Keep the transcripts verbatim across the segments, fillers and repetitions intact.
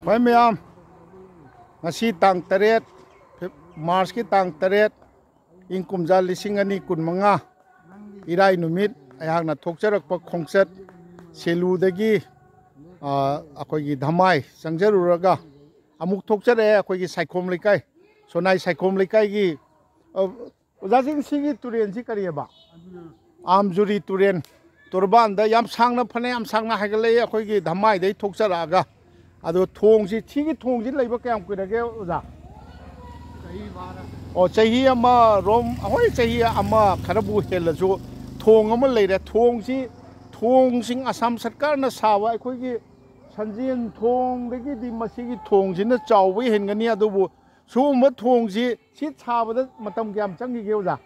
ꯍꯣꯏ ꯃꯌꯥꯝ, ꯉꯁꯤ ꯇꯥꯡ ꯇꯔꯦꯠ, ꯐꯦꯕ-, ꯃꯥꯔꯁꯀꯤ ꯇꯥꯡ ꯇꯔꯦꯠ, ꯏꯪ ꯀꯨꯝꯖꯥ ꯂꯤꯁꯤꯡ ꯑꯅꯤ ꯀꯨꯟꯃꯉꯥ, ꯏꯔꯥꯏ ꯅꯨꯃꯤꯠ ꯑꯩꯍꯥꯛꯅ ꯊꯣꯛꯆꯔꯛꯄ ꯈꯣꯡꯆꯠ ꯁꯦꯂꯨꯗꯒꯤ, ꯑ, ꯑꯩꯈꯣꯏꯒꯤ ꯙꯃꯥꯏ ꯆꯪꯖꯔꯨꯔꯒ ꯑꯃꯨꯛ ꯊꯣꯛꯆꯔꯛꯑꯦ ꯑꯩꯈꯣꯏꯒꯤ ꯁꯥꯏꯈꯣꯝ ꯂꯩꯀꯥꯏ, ꯁꯣꯅꯥꯏ ꯁꯥꯏꯈꯣꯝ ꯂꯩꯀꯥꯏꯒꯤ, ꯑ, ꯑꯣꯖꯥꯁꯤꯡ, ꯁꯤꯒꯤ ꯇꯨꯔꯦꯟꯁꯤ ꯀꯔꯤꯑꯕ? ꯑꯥꯝꯖꯨꯔꯤ ꯇꯨꯔꯦꯟ ꯇꯣꯔꯕꯥꯟꯗ ꯌꯥꯝ ꯁꯥꯡꯅ, ꯐꯅꯌꯥꯝ ꯁꯥꯡꯅ ꯍꯥꯏꯒꯠꯂꯛꯏ ꯑꯩꯈꯣꯏꯒꯤ ꯙꯃꯥꯏꯗꯩ ꯊꯣꯛꯆꯔꯛꯑꯒ꯫ ꯑꯗꯣ ꯊꯣꯡꯁꯤ, ꯁꯤꯒꯤ ꯊꯣꯡꯁꯤ ꯂꯩꯕ ꯀꯌꯥꯝ ꯀꯨꯏꯔꯒꯦ ꯑꯣꯖꯥ? ꯑꯣ, ꯆꯍꯤ ꯑꯃꯔꯣꯝ, ꯍꯣꯏ, ꯆꯍꯤ ꯑꯃ ꯈꯔꯕꯨ ꯍꯦꯜꯂꯁꯨ ꯊꯣꯡ ꯑꯃ ꯂꯩꯔꯦ꯫ ꯊꯣꯡꯁꯤ, ꯊꯣꯡꯁꯤꯡ ꯑꯁꯥꯝ ꯁꯔꯀꯥꯔꯅ ꯁꯥꯕ ꯑꯩꯈꯣꯏꯒꯤ ꯁꯟꯖꯦꯟ ꯊꯣꯡꯗꯒꯤꯗꯤ ꯃꯁꯤꯒꯤ ꯊꯣꯡꯁꯤꯅ ꯆꯥꯎꯕ ꯍꯦꯟꯒꯅꯤ꯫ ꯑꯗꯨꯕꯨ ꯁꯤꯒꯨꯝꯕ ꯊꯣꯡꯁꯤ ꯁꯤ ꯁꯥꯕꯗ ꯃꯇꯝ ꯀꯌꯥꯝ ꯆꯪꯈꯤꯒꯦ ꯑꯣꯖꯥ?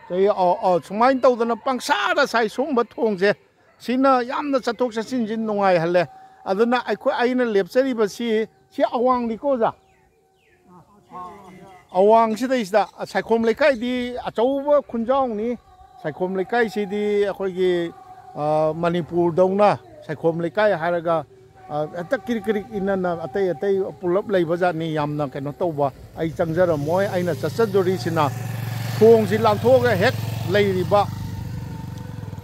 ꯆꯍꯤ, ꯑꯧ, ꯑꯧ, ꯁꯨꯃꯥꯏꯅ ꯇꯧꯗꯅ ꯄꯪꯁꯥꯗ ꯁꯥꯏ ꯁꯤꯒꯨꯝꯕ ꯊꯣꯡꯁꯦ꯫ ꯁꯤꯅ ꯌꯥꯝꯅ ꯆꯠꯊꯣꯛ ꯆꯠꯁꯤꯟꯁꯤ ꯅꯨꯡꯉꯥꯏꯍꯜꯂꯦ꯫ ꯑꯗꯨꯅ ꯑꯩꯈꯣꯏ, ꯑꯩꯅ ꯂꯦꯞꯆꯔꯤꯕꯁꯤ, ꯁꯤ ꯑꯋꯥꯡꯅꯤꯀꯣ ꯑꯣꯖꯥ? ꯑꯋꯥꯡꯁꯤꯗꯩꯁꯤꯗ ꯁꯥꯏꯈꯣꯝ ꯂꯩꯀꯥꯏꯗꯤ ꯑꯆꯧꯕ ꯈꯨꯟꯖꯥꯎꯅꯤ꯫ ꯁꯥꯏꯈꯣꯝ ꯂꯩꯀꯥꯏꯁꯤꯗꯤ ꯑꯩꯈꯣꯏꯒꯤ, ꯑ, ꯃꯅꯤꯄꯨꯔꯗꯧꯅ ꯁꯥꯏꯈꯣꯝ ꯂꯩꯀꯥꯏ ꯍꯥꯏꯔꯒ, ꯑ, ꯍꯦꯛꯇ ꯀꯤꯔꯤꯛ ꯀꯤꯔꯤꯛ ꯏꯟꯅꯅ ꯑꯇꯩ ꯑꯇꯩ ꯄꯨꯂꯞ ꯂꯩꯕ ꯖꯥꯠꯅꯤ꯫ ꯌꯥꯝꯅ ꯀꯩꯅꯣ ꯇꯧꯕ, ꯑꯩ ꯆꯪꯖꯔꯝꯃꯣꯏ꯫ ꯑꯩꯅ ꯆꯠꯆꯗꯣꯔꯤꯁꯤꯅ ꯊꯣꯡꯁꯤ ꯂꯥꯟꯊꯣꯛꯑꯒ ꯍꯦꯛ ꯂꯩꯔꯤꯕ,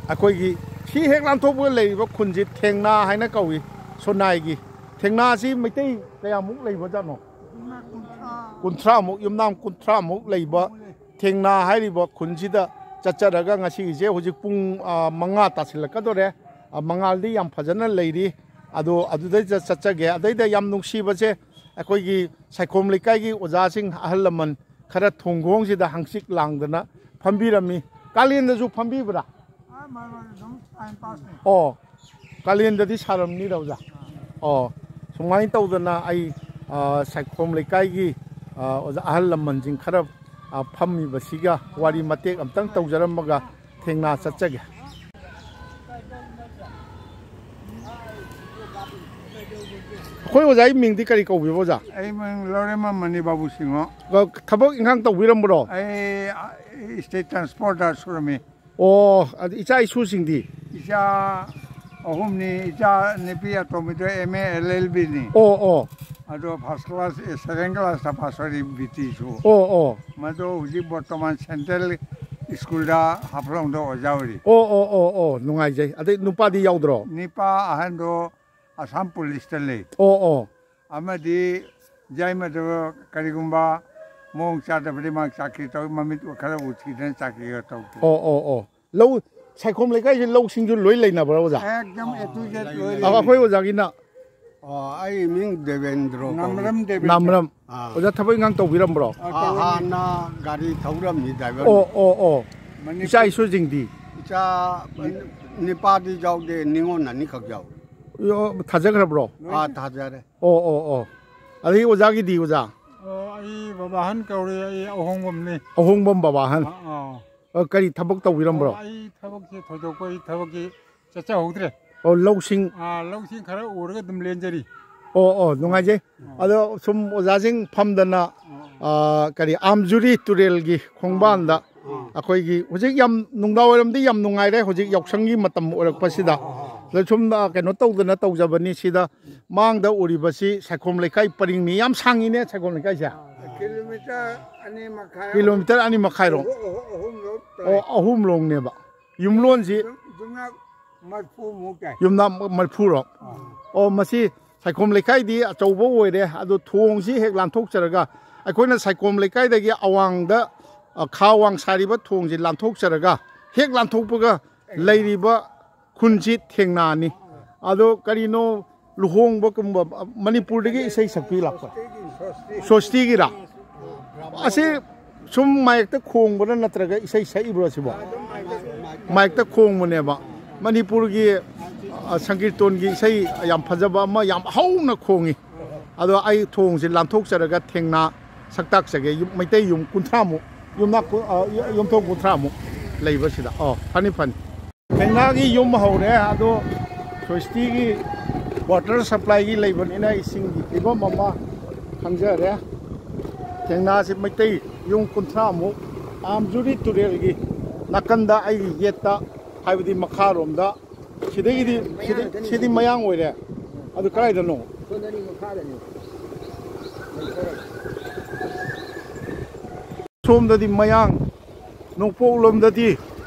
ꯑꯩꯈꯣꯏꯒꯤ ꯁꯤ ꯍꯦꯛ ꯂꯥꯟꯊꯣꯛꯄꯒ ꯂꯩꯔꯤꯕ ꯈꯨꯟꯁꯤ ꯊꯦꯡꯅꯥ ꯍꯥꯏꯅ ꯀꯧꯏ, ꯁꯣꯅꯥꯏꯒꯤ꯫ ꯊꯦꯡꯅꯥꯁꯤ ꯃꯩꯇꯩ ꯀꯌꯥꯃꯨꯛ ꯂꯩꯕꯖꯥꯠꯅꯣ? ꯀꯨꯟꯊ꯭ꯔꯥꯃꯨꯛ, ꯌꯨꯝꯅꯥꯝ ꯀꯨꯟꯊ꯭ꯔꯥꯃꯨꯛ ꯂꯩꯕ ꯊꯦꯡꯅꯥ ꯍꯥꯏꯔꯤꯕ ꯈꯨꯟꯁꯤꯗ ꯆꯠꯆꯔꯒ ꯉꯁꯤꯒꯤꯁꯦ ꯍꯧꯖꯤꯛ ꯄꯨꯡ, ꯑ, ꯃꯉꯥ ꯇꯥꯁꯤꯜꯂꯛꯀꯗꯣꯔꯦ꯫ ꯑ, ꯃꯉꯥꯜꯗꯤ ꯌꯥꯝ ꯐꯖꯅ ꯂꯩꯔꯤ꯫ ꯑꯗꯣ ꯑꯗꯨꯗꯩꯗ ꯆꯠꯆꯒꯦ꯫ ꯑꯗꯩꯗ ꯌꯥꯝ ꯅꯨꯡꯁꯤꯕꯁꯦ, ꯑꯩꯈꯣꯏꯒꯤ ꯁꯥꯏꯈꯣꯝ ꯂꯩꯀꯥꯏꯒꯤ ꯑꯣꯖꯥꯁꯤꯡ, ꯑꯍꯜ ꯂꯃꯟ ꯈꯔ ꯊꯣꯡꯈꯣꯡꯁꯤꯗ ꯍꯪꯆꯤꯠ ꯂꯥꯡꯗꯅ ꯐꯝꯕꯤꯔꯝꯃꯤ꯫ ꯀꯥꯂꯦꯟꯗꯁꯨ ꯐꯝꯕꯤꯕ꯭ꯔꯥ? ꯑꯥ, ꯃꯥ, ꯃꯥ, ꯑꯗꯨꯝ time pass ꯅꯤ꯫ ꯑꯣ, ꯀꯥꯂꯦꯟꯗꯗꯤ ꯁꯥꯔꯝꯅꯤꯗ ꯑꯣꯖꯥ꯫ ꯑꯣ, ꯁꯨꯃꯥꯏꯅ ꯇꯧꯗꯅ ꯑꯩ, ꯑ, ꯁꯥꯏꯈꯣꯝ ꯂꯩꯀꯥꯏꯒꯤ, ꯑ, ꯑꯣꯖꯥ ꯑꯍꯜ ꯂꯃꯟꯁꯤꯡ ꯈꯔ, ꯑ, ꯐꯝꯃꯤꯕꯁꯤꯒ ꯋꯥꯔꯤ ꯃꯇꯦꯛ ꯑꯝꯇꯪ ꯇꯧꯖꯔꯝꯃꯒ ꯊꯦꯡꯅ ꯆꯠꯆꯒꯦ꯫ ꯑꯩꯈꯣꯏ ꯑꯣꯖꯥꯒꯤ ꯃꯤꯡꯗꯤ ꯀꯔꯤ ꯀꯧꯕꯤꯕ ꯑꯣꯖꯥ? ꯑꯩ ꯃꯤꯡ ꯂꯧꯔꯦꯝꯕꯝ ꯃꯅꯤ ꯕꯥꯕꯨ ꯁꯤꯡꯍꯣ꯫ ꯑ, ꯊꯕꯛ ꯏꯪꯈꯥꯡ ꯇꯧꯕꯤꯔꯝꯕ꯭ꯔꯣ? ꯑꯩ, ꯑ, state transport ꯇ ꯁꯨꯔꯝꯃꯤ꯫ ꯑꯣ, ꯑꯗꯨ ꯏꯆꯥ ꯏꯁꯨꯁꯤꯡꯗꯤ? ꯏꯆꯥ ꯑꯍꯨꯝꯅꯤ, ꯏꯆꯥ ꯅꯨꯄꯤ ꯑꯇꯣꯝꯕꯤꯗꯣ M A L L B ꯅꯤ꯫ ꯑꯣ, ꯑꯣ꯫ ꯑꯗꯣ first class, ꯑꯦ, second class ꯇ pass ꯑꯣꯏꯔꯤ, ꯕꯤꯇꯤꯁꯨ꯫ ꯑꯣ, ꯑꯣ꯫ ꯃꯗꯣ ꯍꯧꯖꯤꯛ ꯕꯣꯔꯇꯣꯃꯥꯟ central school ꯗ ꯍꯥꯐꯂꯣꯡꯗ ꯑꯣꯖꯥ ꯑꯣꯏꯔꯤ꯫ ꯑꯣ, ꯑꯣ, ꯑꯣ, ꯑꯣ, ꯅꯨꯡꯉꯥꯏꯖꯩ꯫ ꯑꯗꯩ ꯅꯨꯄꯥꯗꯤ ꯌꯥꯎꯗ꯭ꯔꯣ? ꯅꯤꯄꯥ ꯑꯍꯟꯗꯣ ꯑꯁꯥꯝ ꯄꯨꯂꯤꯁꯇ ꯂꯩ꯫ ꯑꯣ, ꯑꯣ꯫ ꯑꯃꯗꯤ ꯌꯥꯏꯃꯗꯣ ꯀꯔꯤꯒꯨꯝꯕ ꯃꯑꯣꯡ ꯆꯥꯗꯕꯗꯤ ꯃꯥ ꯆꯥꯀ꯭ꯔꯤ ꯇꯧ, ꯃꯃꯤꯠ ꯈꯔ ꯎꯊꯤꯗꯅ ꯆꯥꯀ꯭ꯔꯤꯒ ꯇꯧꯗꯦ꯫ ꯑꯣ, ꯑꯣ, ꯑꯣ꯫ ꯂꯧ, ꯁꯥꯏꯈꯣꯝ ꯂꯩꯀꯥꯏꯁꯦ ꯂꯧꯁꯤꯡꯁꯨ ꯂꯣꯏ ꯂꯩꯅꯕ꯭ꯔꯥ, ꯑꯣꯖꯥ? ꯑꯦꯛꯗꯝ A to Z ꯂꯣꯏ ꯑ, ꯂꯩ꯫ ꯑꯩꯈꯣꯏ ꯑꯣꯖꯥꯒꯤꯅ ꯑꯣ, ꯑꯩ ꯃꯤꯡ ꯗꯦꯕꯦꯟꯗ꯭ꯔꯣ ꯀꯧꯏ꯫ ꯅꯥꯝꯔꯝ ꯗꯦꯕꯦꯟꯗ꯭ꯔꯣ꯫ ꯅꯥꯝꯔꯝ꯫ ꯑꯥ꯫ ꯑꯣꯖꯥ ꯊꯕꯛ ꯏꯪꯈꯥꯡ ꯇꯧꯕꯤꯔꯝꯕ꯭ꯔꯣ? ꯑ, ꯑ, ꯇꯧꯔꯝꯃꯤ꯫ ꯍꯥꯟꯅ ꯒꯥꯔꯤ ꯊꯧꯔꯝꯃꯤ, driver꯫ ꯑꯣ, ꯑꯣ, ꯑꯣ꯫ ꯃꯅꯤꯄꯨꯔ ꯏꯆꯥ ꯏꯁꯨꯁꯤꯡꯗꯤ? ꯏꯆꯥ ꯅꯤꯄꯥꯗꯤ ꯌꯥꯎꯗꯦ, ꯅꯤꯉꯣꯜ ꯑꯅꯤꯈꯛ ꯌꯥꯎꯏ꯫ ꯑꯣ, ꯊꯥꯖꯈ꯭ꯔꯕ꯭ꯔꯣ? ꯑꯥ, ꯊꯥꯖꯔꯦ꯫ ꯑꯣ, ꯑꯣ, ꯑꯣ꯫ ꯑꯗꯒꯤ ꯑꯣꯖꯥꯒꯤꯗꯤ, ꯑꯣꯖꯥ? ꯑꯣ, ꯑꯩ ꯕꯕꯥꯍꯟ ꯀꯧꯔꯦ, ꯑꯩ ꯑꯍꯣꯡꯕꯝꯅꯤ꯫ ꯑꯍꯣꯡꯕꯝ ꯕꯕꯥꯍꯟ꯫ ꯑꯥ, ꯑꯥ꯫ ꯑ, ꯀꯔꯤ ꯊꯕꯛ ꯇꯧꯕꯤꯔꯝꯕ꯭ꯔꯣ? ꯑꯣ, ꯑꯩ ꯊꯕꯛꯁꯤ ꯊꯣꯏꯗꯣꯛꯄ ꯑꯩ ꯊꯕꯛꯁꯤ ꯆꯠꯆꯍꯧꯗ꯭ꯔꯦ꯫ ꯑꯣ, ꯂꯧꯁꯤꯡ꯫ ꯑꯥ, ꯂꯧꯁꯤꯡ ꯈꯔ ꯎꯔꯒ ꯑꯗꯨꯝ ꯂꯦꯟꯖꯔꯤ꯫ ꯑꯣ, ꯑꯣ, ꯅꯨꯡꯉꯥꯏꯖꯩ꯫ ꯑꯥ꯫ ꯑꯗꯣ ꯁꯨꯝ ꯑꯣꯖꯥꯁꯤꯡ ꯐꯝꯗꯅ, ꯑꯥ꯫ ꯑ, ꯀꯔꯤ, ꯑꯥꯝꯖꯨꯔꯤ ꯇꯨꯔꯦꯜꯒꯤ ꯈꯣꯡꯕꯥꯟꯗ ꯑꯥ꯫ ꯑꯩꯈꯣꯏꯒꯤ ꯍꯧꯖꯤꯛ ꯌꯥꯝ ꯅꯨꯡꯗꯥꯡꯋꯥꯏꯔꯝꯗꯤ ꯌꯥꯝ ꯅꯨꯡꯉꯥꯏꯔꯦ, ꯍꯧꯖꯤꯛ ꯌꯥꯎꯁꯪꯒꯤ ꯃꯇꯝ ꯑꯣꯏꯔꯛꯄꯁꯤꯗ꯫ ꯑꯥ, ꯑꯥ, ꯑꯥ꯫ ꯑꯗ ꯁꯨꯝ, ꯑ, ꯀꯩꯅꯣ ꯇꯧꯗꯅ ꯇꯧꯖꯕꯅꯤ꯫ ꯁꯤꯗ ꯃꯥꯡꯗ ꯎꯔꯤꯕꯁꯤ ꯁꯥꯏꯈꯣꯝ ꯂꯩꯀꯥꯏ ꯄꯔꯤꯡꯅꯤ꯫ ꯌꯥꯝ ꯁꯥꯡꯉꯤꯅꯦ ꯁꯥꯏꯈꯣꯝ ꯂꯩꯀꯥꯏꯁꯦ꯫ ꯀꯤꯂꯣꯃꯤꯇꯔ ꯑꯅꯤ ꯃꯈꯥꯏ꯫ ꯀꯤꯂꯣꯃꯤꯇꯔ ꯑꯅꯤ ꯃꯈꯥꯏꯔꯣꯝ꯫ ꯑꯍꯨꯝ, ꯑꯍꯨꯝ, ꯑꯍꯨꯝꯂꯣꯝ ꯇꯥꯏ꯫ ꯑꯣ, ꯑꯍꯨꯝꯂꯣꯝꯅꯦꯕ꯫ ꯌꯨꯝꯂꯣꯟꯁꯤ ꯌꯨꯝ-, ꯌꯨꯝꯅꯥꯛ ꯃꯔꯤꯐꯨꯃꯨꯛ ꯇꯥꯏ꯫ ꯌꯨꯝꯅꯥꯛ ꯃꯔꯤꯐꯨꯔꯣꯝ꯫ ꯑꯥ꯫ ꯑꯣ, ꯃꯁꯤ ꯁꯥꯏꯈꯣꯝ ꯂꯩꯀꯥꯏꯗꯤ ꯑꯆꯧꯕ ꯑꯣꯏꯔꯦ꯫ ꯑꯗꯣ ꯊꯣꯡꯁꯤ ꯍꯦꯛ ꯂꯥꯟꯊꯣꯛꯆꯔꯒ, ꯑꯩꯈꯣꯏꯅ ꯁꯥꯏꯈꯣꯝ ꯂꯩꯀꯥꯏꯗꯒꯤ ꯑꯋꯥꯡꯗ, ꯑ, ꯈꯥ ꯋꯥꯡ ꯁꯥꯔꯤꯕ ꯊꯣꯡꯁꯤ ꯂꯥꯟꯊꯣꯛꯆꯔꯒ, ꯍꯦꯛ ꯂꯥꯟꯊꯣꯛꯄꯒ ꯂꯩꯔꯤꯕ ꯈꯨꯟꯁꯤ ꯊꯦꯡꯅꯅꯤ꯫ ꯑꯗꯣ ꯀꯔꯤꯅꯣ, ꯂꯨꯍꯣꯡꯕꯒꯨꯝꯕ, ꯃꯅꯤꯄꯨꯔꯗꯒꯤ ꯏꯁꯩ ꯁꯛꯄꯤ ꯂꯥꯛꯄ? ꯁ꯭ꯋꯥꯁꯇꯤꯒꯤꯔꯥ? ꯑꯁꯤ ꯁꯨꯝ ꯃꯥꯏꯛꯇ ꯈꯣꯡꯕ꯭ꯔꯥ ꯅꯠꯇ꯭ꯔꯒ ꯏꯁꯩ ꯁꯛꯏꯕ꯭ꯔꯣ ꯁꯤꯕꯣ? ꯃꯥꯏꯛꯇ ꯈꯣꯡꯕꯅꯦꯕ꯫ ꯃꯅꯤꯄꯨꯔꯒꯤ, ꯑ, ꯁꯪꯀꯤꯔꯇꯣꯟꯒꯤ ꯏꯁꯩ ꯌꯥꯝ ꯐꯖꯕ ꯑꯃ ꯌꯥꯝ ꯍꯧꯅ ꯈꯣꯡꯉꯤ꯫ ꯑꯗꯣ ꯑꯩ ꯊꯣꯡꯁꯦ ꯂꯥꯟꯊꯣꯛꯆꯔꯒ ꯊꯦꯡꯅ ꯁꯛꯇꯥꯛꯆꯒꯦ꯫ ꯌꯨꯝ, ꯃꯩꯇꯩ ꯌꯨꯝ ꯀꯨꯟꯊ꯭ꯔꯥꯃꯨꯛ, ꯌꯨꯝꯅꯥꯛ ꯀꯨ-, ꯑ, ꯌꯨꯝꯊꯣꯡ ꯀꯨꯟꯊ꯭ꯔꯥꯃꯨꯛ ꯂꯩꯕꯁꯤꯗ꯫ ꯑꯣ, ꯐꯅꯤ, ꯐꯅꯤ꯫ ꯊꯦꯡꯅꯥꯒꯤ ꯌꯨꯝ ꯍꯧꯔꯦ, ꯑꯗꯣ ꯁ꯭ꯋꯥꯁꯇꯤꯒꯤ water supplyꯒꯤ ꯂꯩꯕꯅꯤꯅ ꯏꯁꯤꯡꯒꯤ ꯐꯤꯕꯝ ꯑꯃ ꯈꯪꯖꯔꯦ꯫ ꯊꯦꯡꯅꯥꯁꯤ ꯃꯩꯇꯩ ꯌꯨꯝ ꯀꯨꯟꯊ꯭ꯔꯥꯃꯨꯛ, ꯑꯥꯝꯖꯨꯔꯤ ꯇꯨꯔꯦꯜꯒꯤ ꯅꯥꯀꯟꯗ ꯑꯩꯒꯤ ꯌꯦꯠꯇ, ꯍꯥꯏꯕꯗꯤ ꯃꯈꯥꯔꯣꯝꯗ ꯁꯤꯗꯒꯤꯗꯤ ꯁꯤꯗꯤ ꯁꯤꯗꯤ ꯃꯌꯥꯡ ꯑꯣꯏꯔꯦ꯫ ꯑꯗꯨ ꯀꯗꯥꯏꯗꯅꯣ? ꯁꯣꯝꯗꯅꯤ ꯃꯈꯥꯗꯅꯤ꯫ ꯁꯣꯝꯗꯗꯤ ꯃꯌꯥꯡ, ꯅꯣꯡꯄꯣꯛ ꯂꯣꯝꯗꯗꯤ,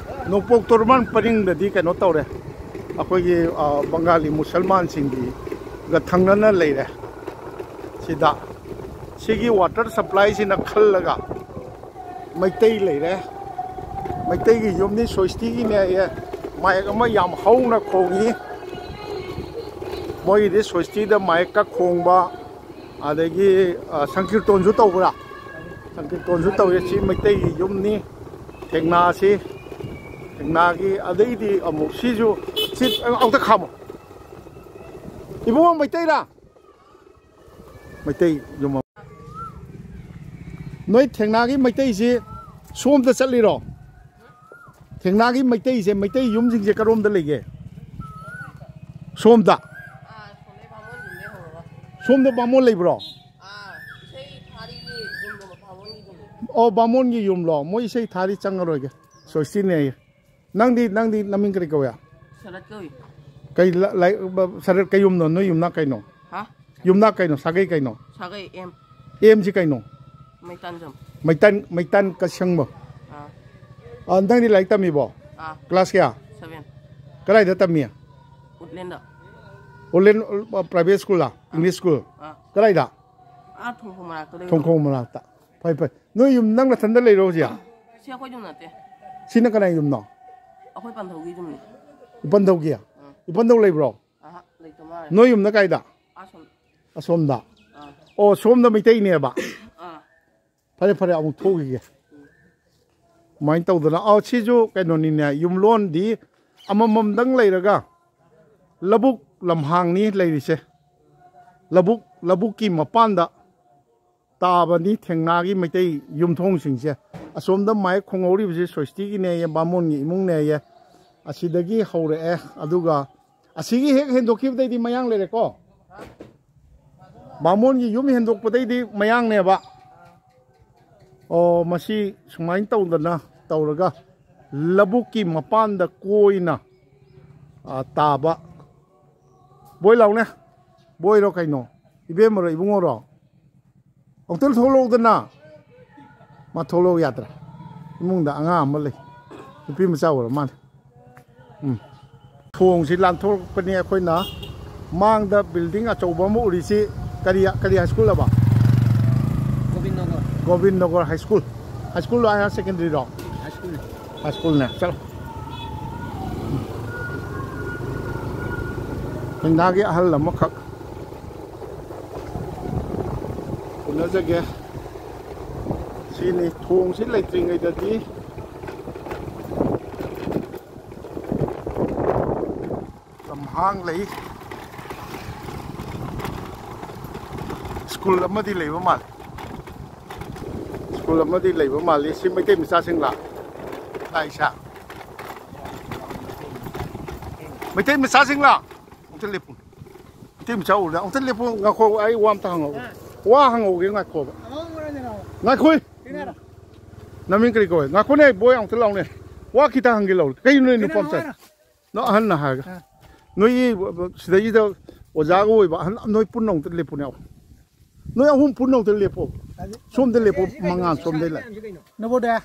ꯅꯣꯡꯄꯣꯛ ꯇꯣꯔꯕꯥꯟ ꯄꯔꯤꯡꯗꯗꯤ ꯀꯩꯅꯣ ꯇꯧꯔꯦ꯫ ꯑꯩꯈꯣꯏꯒꯤ, ꯑ, ꯕꯪꯒꯥꯂꯤ ꯃꯨꯁꯜꯃꯥꯟꯁꯤꯡꯒꯤꯒ ꯊꯪꯅꯅ ꯂꯩꯔꯦ꯫ ꯁꯤꯗ ꯁꯤꯒꯤ ꯋꯥꯇꯔ ꯁꯄ꯭ꯂꯥꯏꯁꯤꯅ ꯈꯜꯂꯒ ꯃꯩꯇꯩ ꯂꯩꯔꯦ꯫ ꯃꯩꯇꯩꯒꯤ ꯌꯨꯝꯅꯤ, ꯁꯣꯏꯁꯇꯤꯒꯤꯅꯦ ꯑꯦ꯫ ꯃꯥꯏꯛ ꯑꯃ ꯌꯥꯝ ꯍꯧꯅ ꯈꯣꯡꯉꯤ꯫ ꯃꯣꯏꯒꯤꯗꯤ ꯁꯣꯏꯁꯇꯤꯗ ꯃꯥꯏꯛꯀ ꯈꯣꯡꯕ, ꯑꯗꯒꯤ, ꯑ, ꯁꯪꯀꯤꯔꯇꯣꯟꯁꯨ ꯇꯧꯕ꯭ꯔꯥ? ꯁꯪꯀꯤꯔꯇꯣꯟꯁꯨ ꯇꯧꯋꯦ꯫ ꯁꯤ ꯃꯩꯇꯩꯒꯤ ꯌꯨꯝꯅꯤ꯫ ꯊꯦꯡꯅꯥꯁꯤ, ꯊꯦꯡꯅꯥꯒꯤ, ꯑꯗꯩꯗꯤ ꯑꯃꯨꯛ ꯁꯤꯁꯨ, ꯁꯤ ꯑꯝꯇ ꯈꯥꯝꯃꯣ꯫ ꯏꯕꯨꯡꯉꯣ, ꯃꯩꯇꯩꯔꯥ? ꯃꯩꯇꯩ ꯌꯨꯝ ꯑꯃ꯫ ꯅꯣꯏ ꯊꯦꯡꯅꯥꯒꯤ ꯃꯩꯇꯩꯁꯤ ꯁꯣꯝꯗ ꯆꯠꯂꯤꯔꯣ? ꯊꯦꯡꯅꯥꯒꯤ ꯃꯩꯇꯩꯁꯦ, ꯃꯩꯇꯩ ꯌꯨꯝꯁꯤꯡꯁꯦ ꯀꯔꯣꯝꯗ ꯂꯩꯒꯦ? ꯁꯣꯝꯗ? ꯑꯥ, ꯁꯣꯝꯗꯩ ꯕꯥꯃꯣꯟ ꯌꯨꯝꯗꯩ ꯍꯧꯔꯒ꯫ ꯁꯣꯝꯗ ꯕꯥꯃꯣꯟ ꯂꯩꯕ꯭ꯔꯣ? ꯑꯥ, ꯏꯁꯩ ꯊꯥꯔꯤꯒꯤ ꯌꯨꯝꯗꯣ ꯕꯥꯃꯣꯟꯒꯤ ꯌꯨꯝꯅꯤ꯫ ꯑꯣ, ꯕꯥꯃꯣꯟꯒꯤ ꯌꯨꯝꯂꯣ? ꯃꯣꯏ ꯏꯁꯩ ꯊꯥꯔꯤ, ꯆꯪꯉꯔꯣꯏꯒꯦ꯫ ꯁꯣꯏꯁꯇꯤꯅꯦ ꯑꯩ꯫ ꯅꯪꯗꯤ, ꯅꯪꯗꯤ ꯅꯃꯤꯡ ꯀꯔꯤ ꯀꯧꯏ? ꯁꯔꯠ ꯀꯧꯏ꯫ ꯀꯩ ꯂ-, ꯂꯥꯏ-, ꯕ-, ꯁꯔꯠ ꯀꯩ ꯌꯨꯝꯅꯣ? ꯅꯣꯏ ꯌꯨꯝꯅꯥꯛ ꯀꯩꯅꯣ? ꯍꯥ? ꯌꯨꯝꯅꯥꯛ ꯀꯩꯅꯣ? ꯁꯥꯒꯩ ꯀꯩꯅꯣ? ꯁꯥꯒꯩ ꯑꯦꯝ꯫ ꯑꯦꯝꯁꯤ ꯀꯩꯅꯣ? ꯃꯩꯇꯥꯟꯖꯝ꯫ ꯃꯩꯇꯥꯟ, ꯃꯩꯇꯥꯟ ꯀꯁꯪꯕ꯫ ꯑꯥ꯫ ꯑꯥ, ꯅꯪꯗꯤ ꯂꯥꯏꯔꯤꯛ ꯇꯝꯃꯤꯕꯣ? ꯑꯥ꯫ ꯀ꯭ꯂꯥꯁ ꯀꯌꯥ? ꯁꯚꯦꯟ꯫ ꯀꯗꯥꯏꯗ ꯇꯝꯃꯤ? ꯎꯠꯂꯦꯟꯗ꯫ ꯎꯠꯂꯦꯟ, ꯑ, ꯄ꯭ꯔꯥꯏꯚꯦꯠ ꯁ꯭ꯀꯨꯜꯂ? ꯑꯥ꯫ English school? ꯑꯥ꯫ ꯀꯗꯥꯏꯗ? ꯑꯥ, ꯊꯣꯡꯈꯣꯡ ꯃꯅꯥꯛꯇ ꯂꯩꯕ꯫ ꯊꯣꯡꯈꯣꯡ ꯃꯅꯥꯛꯇ꯫ ꯐꯩ, ꯐꯩ꯫ ꯅꯣꯏ ꯌꯨꯝ, ꯅꯪ ꯅꯊꯟꯗ ꯂꯩꯔꯣ ꯍꯧꯖꯤꯛ? ꯁꯤ ꯑꯩꯈꯣꯏ ꯌꯨꯝ ꯅꯠꯇꯦ꯫ ꯁꯤꯅ ꯀꯅꯥꯏ ꯌꯨꯝꯅꯣ? ꯑꯩꯈꯣꯏ ꯄꯟꯊꯧꯒꯤ ꯌꯨꯝꯅꯤ꯫ ꯏꯄꯟꯗꯧꯒꯤ? ꯎꯝ꯫ ꯏꯄꯟꯗꯧ ꯂꯩꯕ꯭ꯔꯣ? ꯑꯍꯥ, ꯂꯩꯇ ꯃꯥꯜꯂꯦ꯫ ꯅꯣꯏ ꯌꯨꯝꯅ ꯀꯥꯏꯗ? ꯑꯁꯣꯝ꯫ ꯑꯁꯣꯝꯗ? ꯑꯥ꯫ ꯑꯣ, ꯁꯣꯝꯗ ꯃꯩꯇꯩꯅꯦꯕ? ꯑꯥ꯫ ꯐꯔꯦ, ꯐꯔꯦ, ꯑꯃꯨꯛ ꯊꯣꯛꯈꯤꯒꯦ꯫ ꯁꯨꯃꯥꯏꯅ ꯇꯧꯗꯅ, ꯑꯧ, ꯁꯤꯁꯨ ꯀꯩꯅꯣꯅꯤꯅꯦ, ꯌꯨꯝꯂꯣꯟꯗꯤ ꯑꯃꯃꯝꯗꯪ ꯂꯩꯔꯒ ꯂꯧꯕꯨꯛ ꯂꯝꯍꯥꯡꯅꯤ ꯂꯩꯔꯤꯁꯦ꯫ ꯂꯧꯕꯨꯛ, ꯂꯧꯕꯨꯛꯀꯤ ꯃꯄꯥꯟꯗ ꯇꯥꯕꯅꯤ ꯊꯦꯡꯅꯥꯒꯤ ꯃꯩꯇꯩ ꯌꯨꯝꯊꯣꯡꯁꯤꯡꯁꯦ꯫ ꯑꯁꯣꯝꯗ ꯃꯥꯏꯛ ꯈꯣꯡꯍꯧꯔꯤꯕꯁꯤ ꯁꯣꯏꯁꯇꯤꯒꯤꯅꯦꯌꯦ, ꯕꯥꯃꯣꯟꯒꯤ ꯏꯃꯨꯡꯅꯦꯌꯦ꯫ ꯑꯁꯤꯗꯒꯤ ꯍꯧꯔꯛꯑꯦ꯫ ꯑꯗꯨꯒ ꯑꯁꯤꯒꯤ ꯍꯦꯛ ꯍꯦꯟꯗꯣꯛꯈꯤꯕꯗꯩꯗꯤ ꯃꯌꯥꯡ ꯂꯩꯔꯦꯀꯣ꯫ ꯕꯥꯃꯣꯟꯒꯤ ꯌꯨꯝ ꯍꯦꯟꯗꯣꯛꯄꯗꯩꯗꯤ ꯃꯌꯥꯡꯅꯦꯕ꯫ ꯑꯣ, ꯃꯁꯤ ꯁꯨꯃꯥꯏꯅ ꯇꯧꯗꯅ ꯇꯧꯔꯒ ꯂꯧꯕꯨꯛꯀꯤ ꯃꯄꯥꯟꯗ ꯀꯣꯏꯅ ꯑ, ꯇꯥꯕ꯫ ꯕꯣꯏ ꯂꯥꯎꯅꯦ꯫ ꯕꯣꯏꯔꯣ ꯀꯩꯅꯣ? ꯏꯕꯦꯝꯃꯔꯣ ꯏꯕꯨꯡꯉꯣꯔꯣ? ꯑꯃꯨꯛꯇꯪ ꯊꯣꯛꯂꯛꯎꯗꯅ꯫ ꯃꯥ ꯊꯣꯛꯂꯛꯎ ꯌꯥꯗ꯭ꯔꯦ꯫ ꯏꯃꯨꯡꯗ ꯑꯉꯥꯡ ꯑꯃ ꯂꯩ꯫ ꯅꯨꯄꯤ ꯃꯆꯥ ꯑꯣꯏꯔ ꯃꯥꯜꯂꯦ꯫ ꯎꯝ꯫ ꯊꯣꯡꯁꯤ ꯂꯥꯟꯊꯣꯔꯛꯄꯅꯤ ꯑꯩꯈꯣꯏꯅ꯫ ꯃꯥꯡꯗ building ꯑꯆꯧꯕ ꯑꯃ ꯎꯔꯤꯁꯤ ꯀꯔꯤ, ꯀꯔꯤ high school ꯍꯥꯏꯕ? Gobin Nagar. Gobin Nagar high school꯫ High school ꯂꯣ, higher secondary ꯔꯣ? High school꯫ High school ꯅꯦ꯫ ꯆꯠꯂꯣ꯫ ꯊꯦꯡꯅꯥꯒꯤ ꯑꯍꯜ ꯑꯃꯈꯛ ꯎꯅꯖꯒꯦ꯫ ꯁꯤꯅꯤ ꯊꯣꯡꯁꯤ ꯂꯩꯇ꯭ꯔꯤꯉꯩꯗꯗꯤ ꯂꯝꯍꯥꯡ ꯂꯩ꯫ School ꯑꯃꯗꯤ ꯂꯩꯕ ꯃꯥꯜꯂꯤ꯫ School ꯑꯃꯗꯤ ꯂꯩꯕ ꯃꯥꯜꯂꯤ꯫ ꯁꯤ ꯃꯩꯇꯩ ꯃꯆꯥꯁꯤꯡꯂꯥ? ꯂꯥꯛꯏꯁꯦ? ꯃꯩꯇꯩ ꯃꯆꯥꯁꯤꯡꯂꯥ? ꯑꯃꯨꯛꯇ ꯂꯦꯞꯄꯨ꯫ ꯃꯩꯇꯩ ꯃꯆꯥ ꯎꯔꯗ ꯑꯃꯨꯛꯇ ꯂꯦꯞꯄꯨ꯫ ꯉꯥꯏꯈꯣ, ꯑꯩ ꯋꯥ ꯑꯝꯇ ꯍꯪꯉꯧꯒꯦ꯫ ꯋꯥ ꯍꯪꯍꯧꯒꯦ, ꯉꯥꯏꯈꯣꯕ꯫ ꯉꯥꯏꯈꯣꯏ꯫ ꯅꯃꯤꯡ ꯀꯔꯤ ꯀꯧꯋꯦ? ꯉꯥꯏꯈꯣꯅꯦ, ꯕꯣꯏ, ꯑꯃꯨꯛꯇ ꯂꯥꯎꯅꯦ꯫ ꯋꯥ ꯈꯤꯇ ꯍꯪꯒꯦ ꯂꯥꯎ꯫ ꯀꯩꯅꯣ ꯅꯣꯏ ꯅꯨꯄꯥ ꯃꯆꯥ? ꯅꯣ, ꯑꯍꯟꯅ ꯍꯥꯏꯔꯒ꯫ ꯑꯥ꯫ ꯅꯣꯏꯒꯤ ꯁꯤꯗꯩꯁꯤꯗ ꯑꯣꯖꯥꯒ ꯑꯣꯏꯕ ꯑꯍꯟ ꯅꯣꯏ ꯄꯨꯟꯅ ꯑꯃꯨꯛꯇ ꯂꯦꯞꯄꯨꯅꯦ꯫ ꯅꯣꯏ ꯑꯍꯨꯝ ꯄꯨꯟꯅ ꯑꯃꯨꯛꯇ ꯂꯦꯞꯄꯣ꯫ ꯁꯣꯝꯗ ꯂꯦꯞꯄꯣ, ꯃꯉꯥ ꯁꯣꯝꯗ ꯂꯩ꯫ ꯅꯕꯣꯗꯤꯌꯥ꯫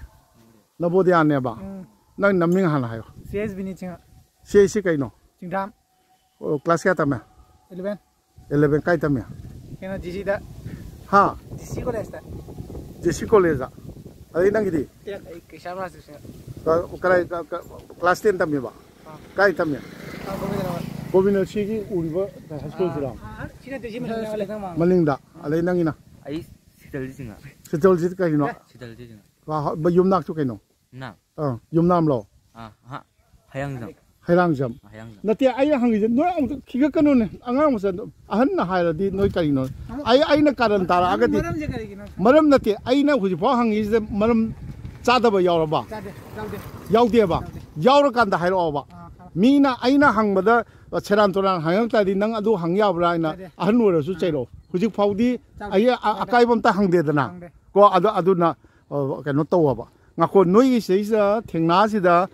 ꯅꯕꯣꯗꯤꯌꯥꯅꯦꯕ? ꯎꯝ꯫ ꯅꯪ ꯅꯃꯤꯡ ꯍꯥꯟꯅ ꯍꯥꯏꯌꯣ꯫ C S ꯕꯤꯅꯤꯠ Singh. C S C ꯀꯩꯅꯣ? ꯆꯤꯡꯗ꯭ꯔꯥꯝ꯫ ꯑꯣ, class ꯀꯌꯥ ꯇꯝꯃꯦ? Eleven꯫ Eleven ꯀꯥꯏ ꯇꯝꯃꯦ? ꯀꯩꯅꯣ, ꯖꯤ ꯁꯤꯗ꯫ ꯍꯥ? ꯖꯤ ꯁꯤ ꯀꯣꯂꯦꯖꯇ꯫ ꯖꯤ ꯁꯤ ꯀꯣꯂꯦꯖꯇ꯫ ꯑꯗꯩ ꯅꯪꯒꯤꯗꯤ? Ten, ꯑꯩ ꯀꯩꯁꯥꯝ ꯔꯥꯖ ꯁꯤꯡꯍ꯫ ꯀ-, ꯀꯗꯥꯏ, ꯀ-, ꯀ-, class ten ꯇꯝꯃꯤꯕ? ꯑꯥ꯫ ꯀꯥꯏ ꯇꯝꯃꯤ? ꯑꯥ, ꯒꯣꯕꯤꯟꯗ ꯅꯒꯔ꯫ ꯒꯣꯕꯤꯟꯗ ꯁꯤꯒꯤ ꯎꯔꯤꯕ high school ꯁꯤꯔꯣ? ꯑꯥ, ꯑꯥ, ꯁꯤ ꯅꯠꯇꯦ, ꯁꯤ ꯃꯅꯤꯡꯗ ꯂꯩ꯫ ꯃꯅꯤꯡꯗ꯫ ꯑꯗꯩ ꯅꯪꯒꯤꯅ? ꯑꯩ ꯁꯤꯇꯜꯖꯤꯠ ꯁꯤꯡꯍ꯫ ꯁꯤꯇꯜꯖꯤꯠ ꯀꯩꯅꯣ? ꯁꯤꯇꯜꯖꯤꯠ ꯁꯤꯡꯍ꯫ ꯋꯥ, ꯍ-, ꯌꯨꯝꯅꯥꯛꯁꯨ ꯀꯩꯅꯣ? ꯌꯨꯝꯅꯥꯛ꯫ ꯑꯥ, ꯌꯨꯝꯅꯥꯝꯂꯣ? ꯑꯥ, ꯑꯍ꯫ ꯍꯩꯔꯥꯡꯖꯝ꯫ ꯍꯩꯔꯥꯡꯖꯝ꯫ ꯅꯠꯇꯦ, ꯑꯩꯅ ꯍꯪꯉꯤꯁꯦ ꯅꯣꯏ ꯑꯃꯨꯛꯇ ꯈꯤꯒꯠꯀꯅꯨꯅꯦ꯫ ꯑꯉꯥꯡ ꯃꯆꯥꯗꯣ, ꯑꯍꯟꯅ ꯍꯥꯏꯔꯗꯤ ꯅꯣꯏ ꯀꯔꯤꯅꯣ? ꯑꯃꯨꯛ ꯑꯩ, ꯑꯩꯅ ꯀꯥꯔꯟ ꯇꯥꯔꯛꯑꯒꯗꯤ꯫ ꯃꯔꯝꯁꯦ ꯀꯔꯤꯒꯤꯅꯣ? ꯃꯔꯝ ꯅꯠꯇꯦ, ꯑꯩꯅ ꯍꯧꯖꯤꯛꯐꯥꯎ ꯍꯪꯉꯤꯁꯤꯗ ꯃꯔꯝ ꯆꯥꯗꯕ ꯌꯥꯎꯔꯕ? ꯆꯥꯗꯦ, ꯌꯥꯎꯗꯦ꯫ ꯌꯥꯎꯗꯦꯕ? ꯌꯥꯎꯗꯦ꯫ ꯌꯥꯎꯔꯀꯥꯟꯗ ꯍꯥꯏꯔꯛꯑꯣꯕ꯫ ꯑꯥ, ꯍꯥꯏꯔꯛꯑꯣ꯫ ꯃꯤꯅ ꯑꯩꯅ ꯍꯪꯕꯗ ꯁꯦꯔꯥꯟ ꯇꯨꯔꯥꯟ ꯍꯪꯉꯛ ꯇꯥꯔꯗꯤ ꯅꯪ ꯑꯗꯨ ꯍꯪ ꯌꯥꯕ꯭ꯔꯥ ꯍꯥꯏꯅ ꯌꯥꯗꯦ꯫ ꯑꯍꯟ ꯑꯣꯏꯔꯁꯨ ꯑꯥ꯫ ꯆꯩꯔꯛꯑꯣ꯫ ꯍꯧꯖꯤꯛ ꯐꯥꯎꯗꯤ ꯆꯥꯗꯦ꯫ ꯑꯩ ꯑ-, ꯌꯥꯗꯦ꯫ ꯑꯀꯥꯏꯕ ꯑꯝꯇ ꯍꯪꯗꯦꯗꯅ꯫ ꯍꯪꯗꯦ꯫ ꯀꯣ, ꯑꯗꯨ, ꯑꯗꯨꯅ, ꯑ, ꯀꯩꯅꯣ ꯇꯧꯑꯕ꯫ ꯉꯥꯈꯣ, ꯅꯣꯏꯒꯤ ꯁꯤꯗꯩꯁꯤꯗ ꯊꯦꯡꯅꯥꯁꯤꯗ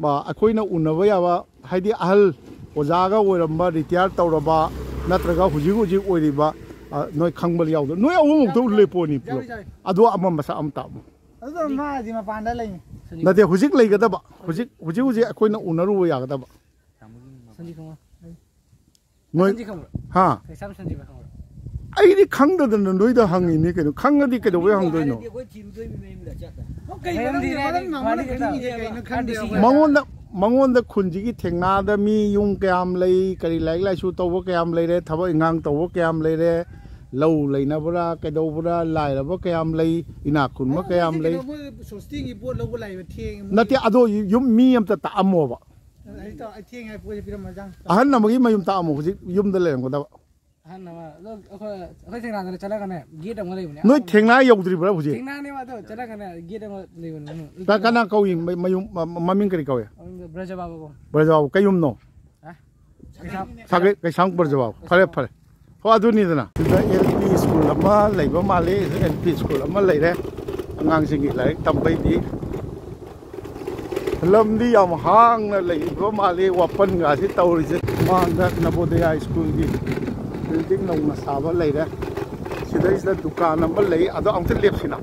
ꯑꯩꯈꯣꯏꯅ ꯎꯅꯕ ꯌꯥꯕ, ꯍꯥꯏꯗꯤ ꯑꯍꯜ ꯑꯣꯖꯥꯒ ꯑꯣꯏꯔꯝꯕ, ꯔꯤꯇꯥꯌꯔ ꯇꯧꯔꯕ, ꯅꯠꯇ꯭ꯔꯒ ꯍꯧꯖꯤꯛ ꯍꯧꯖꯤꯛ ꯑꯣꯏꯔꯤꯕ, ꯑ, ꯅꯣꯏ ꯈꯪꯕ ꯌꯥꯎꯗꯣ? ꯅꯣꯏ ꯑꯍꯨꯝꯃꯨꯛꯇ ꯂꯦꯞꯄꯣꯅꯤ ꯄꯨꯂꯞ꯫ ꯑꯗꯣ ꯑꯃ ꯃꯁꯛ ꯑꯃ ꯇꯥꯛꯑꯣ꯫ ꯑꯗꯨ ꯃꯥꯗꯤ ꯃꯄꯥꯟꯗ ꯂꯩ꯫ ꯅꯠꯇꯦ, ꯍꯧꯖꯤꯛ ꯂꯩꯒꯗꯕ, ꯍꯧꯖꯤꯛ ꯍꯧꯖꯤꯛ ꯍꯧꯖꯤꯛ ꯑꯩꯈꯣꯏꯅ ꯎꯅꯔꯨꯕ ꯌꯥꯒꯗꯕ꯫ ꯁꯟꯖꯤꯠ ꯈꯪꯕ꯭ꯔꯥ? ꯅꯣꯏ ꯁꯟꯖꯤꯠ ꯈꯪꯕ꯭ꯔꯥ? ꯍꯥ? ꯀꯩꯁꯥꯝ ꯁꯟꯖꯤꯠ ꯈꯪꯕ꯭ꯔꯥ? ꯑꯩꯗꯤ ꯈꯪꯗꯗꯅ ꯅꯣꯏꯗ ꯍꯪꯉꯤꯅꯤ ꯀꯩꯅꯣ꯫ ꯈꯪꯉꯗꯤ ꯀꯩꯗꯧꯕꯩ ꯍꯪꯗꯣꯏꯅꯣ? ꯍꯥꯏꯔꯗꯤ ꯑꯩꯈꯣꯏ ꯊꯤꯔꯨꯗꯣꯏꯅꯤ ꯃꯌꯨꯝꯗ ꯆꯠꯇ꯫ ꯃꯔꯝꯗꯤ ꯃꯔꯝ ꯃꯥꯅ ꯈꯪꯗꯦ ꯈꯪꯉꯤꯁꯦ ꯀꯩꯅꯣ ꯈꯪꯗꯦ ꯑꯩꯈꯣꯏ꯫ ꯃꯉꯣꯟꯗ, ꯃꯉꯣꯟꯗ ꯈꯨꯟꯁꯤꯒꯤ ꯊꯦꯡꯅꯥꯗ ꯃꯤ ꯌꯨꯝ ꯀꯌꯥꯝ ꯂꯩ, ꯀꯔꯤ ꯂꯥꯏꯔꯤꯛ ꯂꯥꯏꯁꯨ ꯇꯧꯕ ꯀꯌꯥꯝ ꯂꯩꯔꯦ, ꯊꯕꯛ ꯏꯟꯈꯥꯡ ꯇꯧꯕ ꯀꯌꯥꯝ ꯂꯩꯔꯦ, ꯂꯧ ꯂꯩꯅꯕ꯭ꯔꯥ, ꯀꯩꯗꯧꯕ꯭ꯔꯥ, ꯂꯥꯏꯔꯕ ꯀꯌꯥꯝ ꯂꯩ, ꯏꯅꯥꯛ ꯈꯨꯟꯕ ꯀꯌꯥꯝ ꯂꯩ꯫ ꯃꯣꯏ ꯁꯣꯁꯇꯤꯒꯤ ꯄꯣꯠ ꯂꯧꯕ ꯂꯥꯛꯏꯕ ꯊꯦꯡꯉꯦ ꯃꯣꯏ꯫ ꯅꯠꯇꯦ, ꯑꯗꯣ ꯌꯨꯝ ꯃꯤ ꯑꯝꯇ ꯇꯥꯛꯑꯝꯃꯣꯕ꯫ ꯑꯩ ꯇꯧ-, ꯑꯩ ꯊꯦꯡꯉꯦ ꯍꯥꯏ ꯄꯣꯠꯁꯦ ꯄꯤꯔꯝꯃꯣ ꯏꯟꯖꯥꯡ꯫ ꯑꯍꯟ ꯑꯃꯒꯤ ꯃꯌꯨꯝ ꯇꯥꯛꯑꯝꯃꯣ, ꯍꯧꯖꯤꯛ ꯌꯨꯝꯗ ꯂꯩꯔꯝꯒꯗꯕ꯫ ꯑꯍꯟ ꯑꯃ, ꯑꯗꯣ ꯑꯩꯈꯣꯏ, ꯑꯩꯈꯣꯏ ꯊꯦꯡꯅꯥꯗꯅ ꯆꯠꯂꯒꯅꯦ, ꯒꯦꯠ ꯑꯃ ꯂꯩꯕꯅꯦ꯫ ꯅꯣꯏ ꯊꯦꯡꯅꯥ ꯌꯧꯗ꯭ꯔꯤꯕ꯭ꯔꯥ ꯍꯧꯖꯤꯛ? ꯊꯦꯡꯅꯥꯅꯦꯕ, ꯑꯗꯣ ꯆꯠꯂꯒꯅꯦ, ꯒꯦꯠ ꯑꯃ ꯂꯩꯕꯅꯦ ꯃꯅꯨꯡ꯫ ꯀ-, ꯀꯅꯥ ꯀꯧꯏ? ꯃ-, ꯃꯌꯨꯝ, ꯃ-, ꯃꯃꯤꯡ ꯀꯔꯤ ꯀꯧꯏ? ꯃꯃꯤꯡꯗꯣ ꯕ꯭ꯔꯖꯕꯥꯕꯨ ꯀꯧꯏ꯫ ꯕ꯭ꯔꯖꯕꯥꯕꯨ ꯀꯩ ꯌꯨꯝꯅꯣ? ꯍꯥ? ꯀꯩꯁꯥꯝ꯫ ꯁꯥꯒꯩ ꯀꯩꯁꯥꯝ ꯕ꯭ꯔꯖꯕꯥꯕꯨ꯫ ꯐꯔꯦ, ꯐꯔꯦ꯫ ꯍꯣ, ꯑꯗꯨꯅꯤꯗꯅ꯫ ꯁꯤꯗ L P school ꯑꯃ ꯂꯩꯕ ꯃꯥꯜꯂꯤ꯫ L P school ꯑꯃ ꯂꯩꯔꯦ꯫ ꯑꯉꯥꯡꯁꯤꯡꯒꯤ ꯂꯥꯏꯔꯤꯛ ꯇꯝꯕꯩꯗꯤ꯫ ꯂꯝꯗꯤ ꯌꯥꯝ ꯍꯥꯡꯅ ꯂꯩꯕ ꯃꯥꯜꯂꯤ꯫ ꯋꯥꯄꯟꯒꯁꯤ ꯇꯧꯔꯤꯁꯦ꯫ ꯃꯃꯥꯡꯗ ꯅꯕꯣꯗꯌꯥ schoolꯒꯤ building ꯅꯧꯅ ꯁꯥꯕ ꯂꯩꯔꯦ꯫ ꯁꯤꯗꯩꯁꯤꯗ ꯗꯨꯀꯥꯟ ꯑꯃ ꯂꯩ꯫ ꯑꯗꯣ ꯑꯃꯨꯛꯇ ꯂꯦꯞꯁꯤꯅ꯫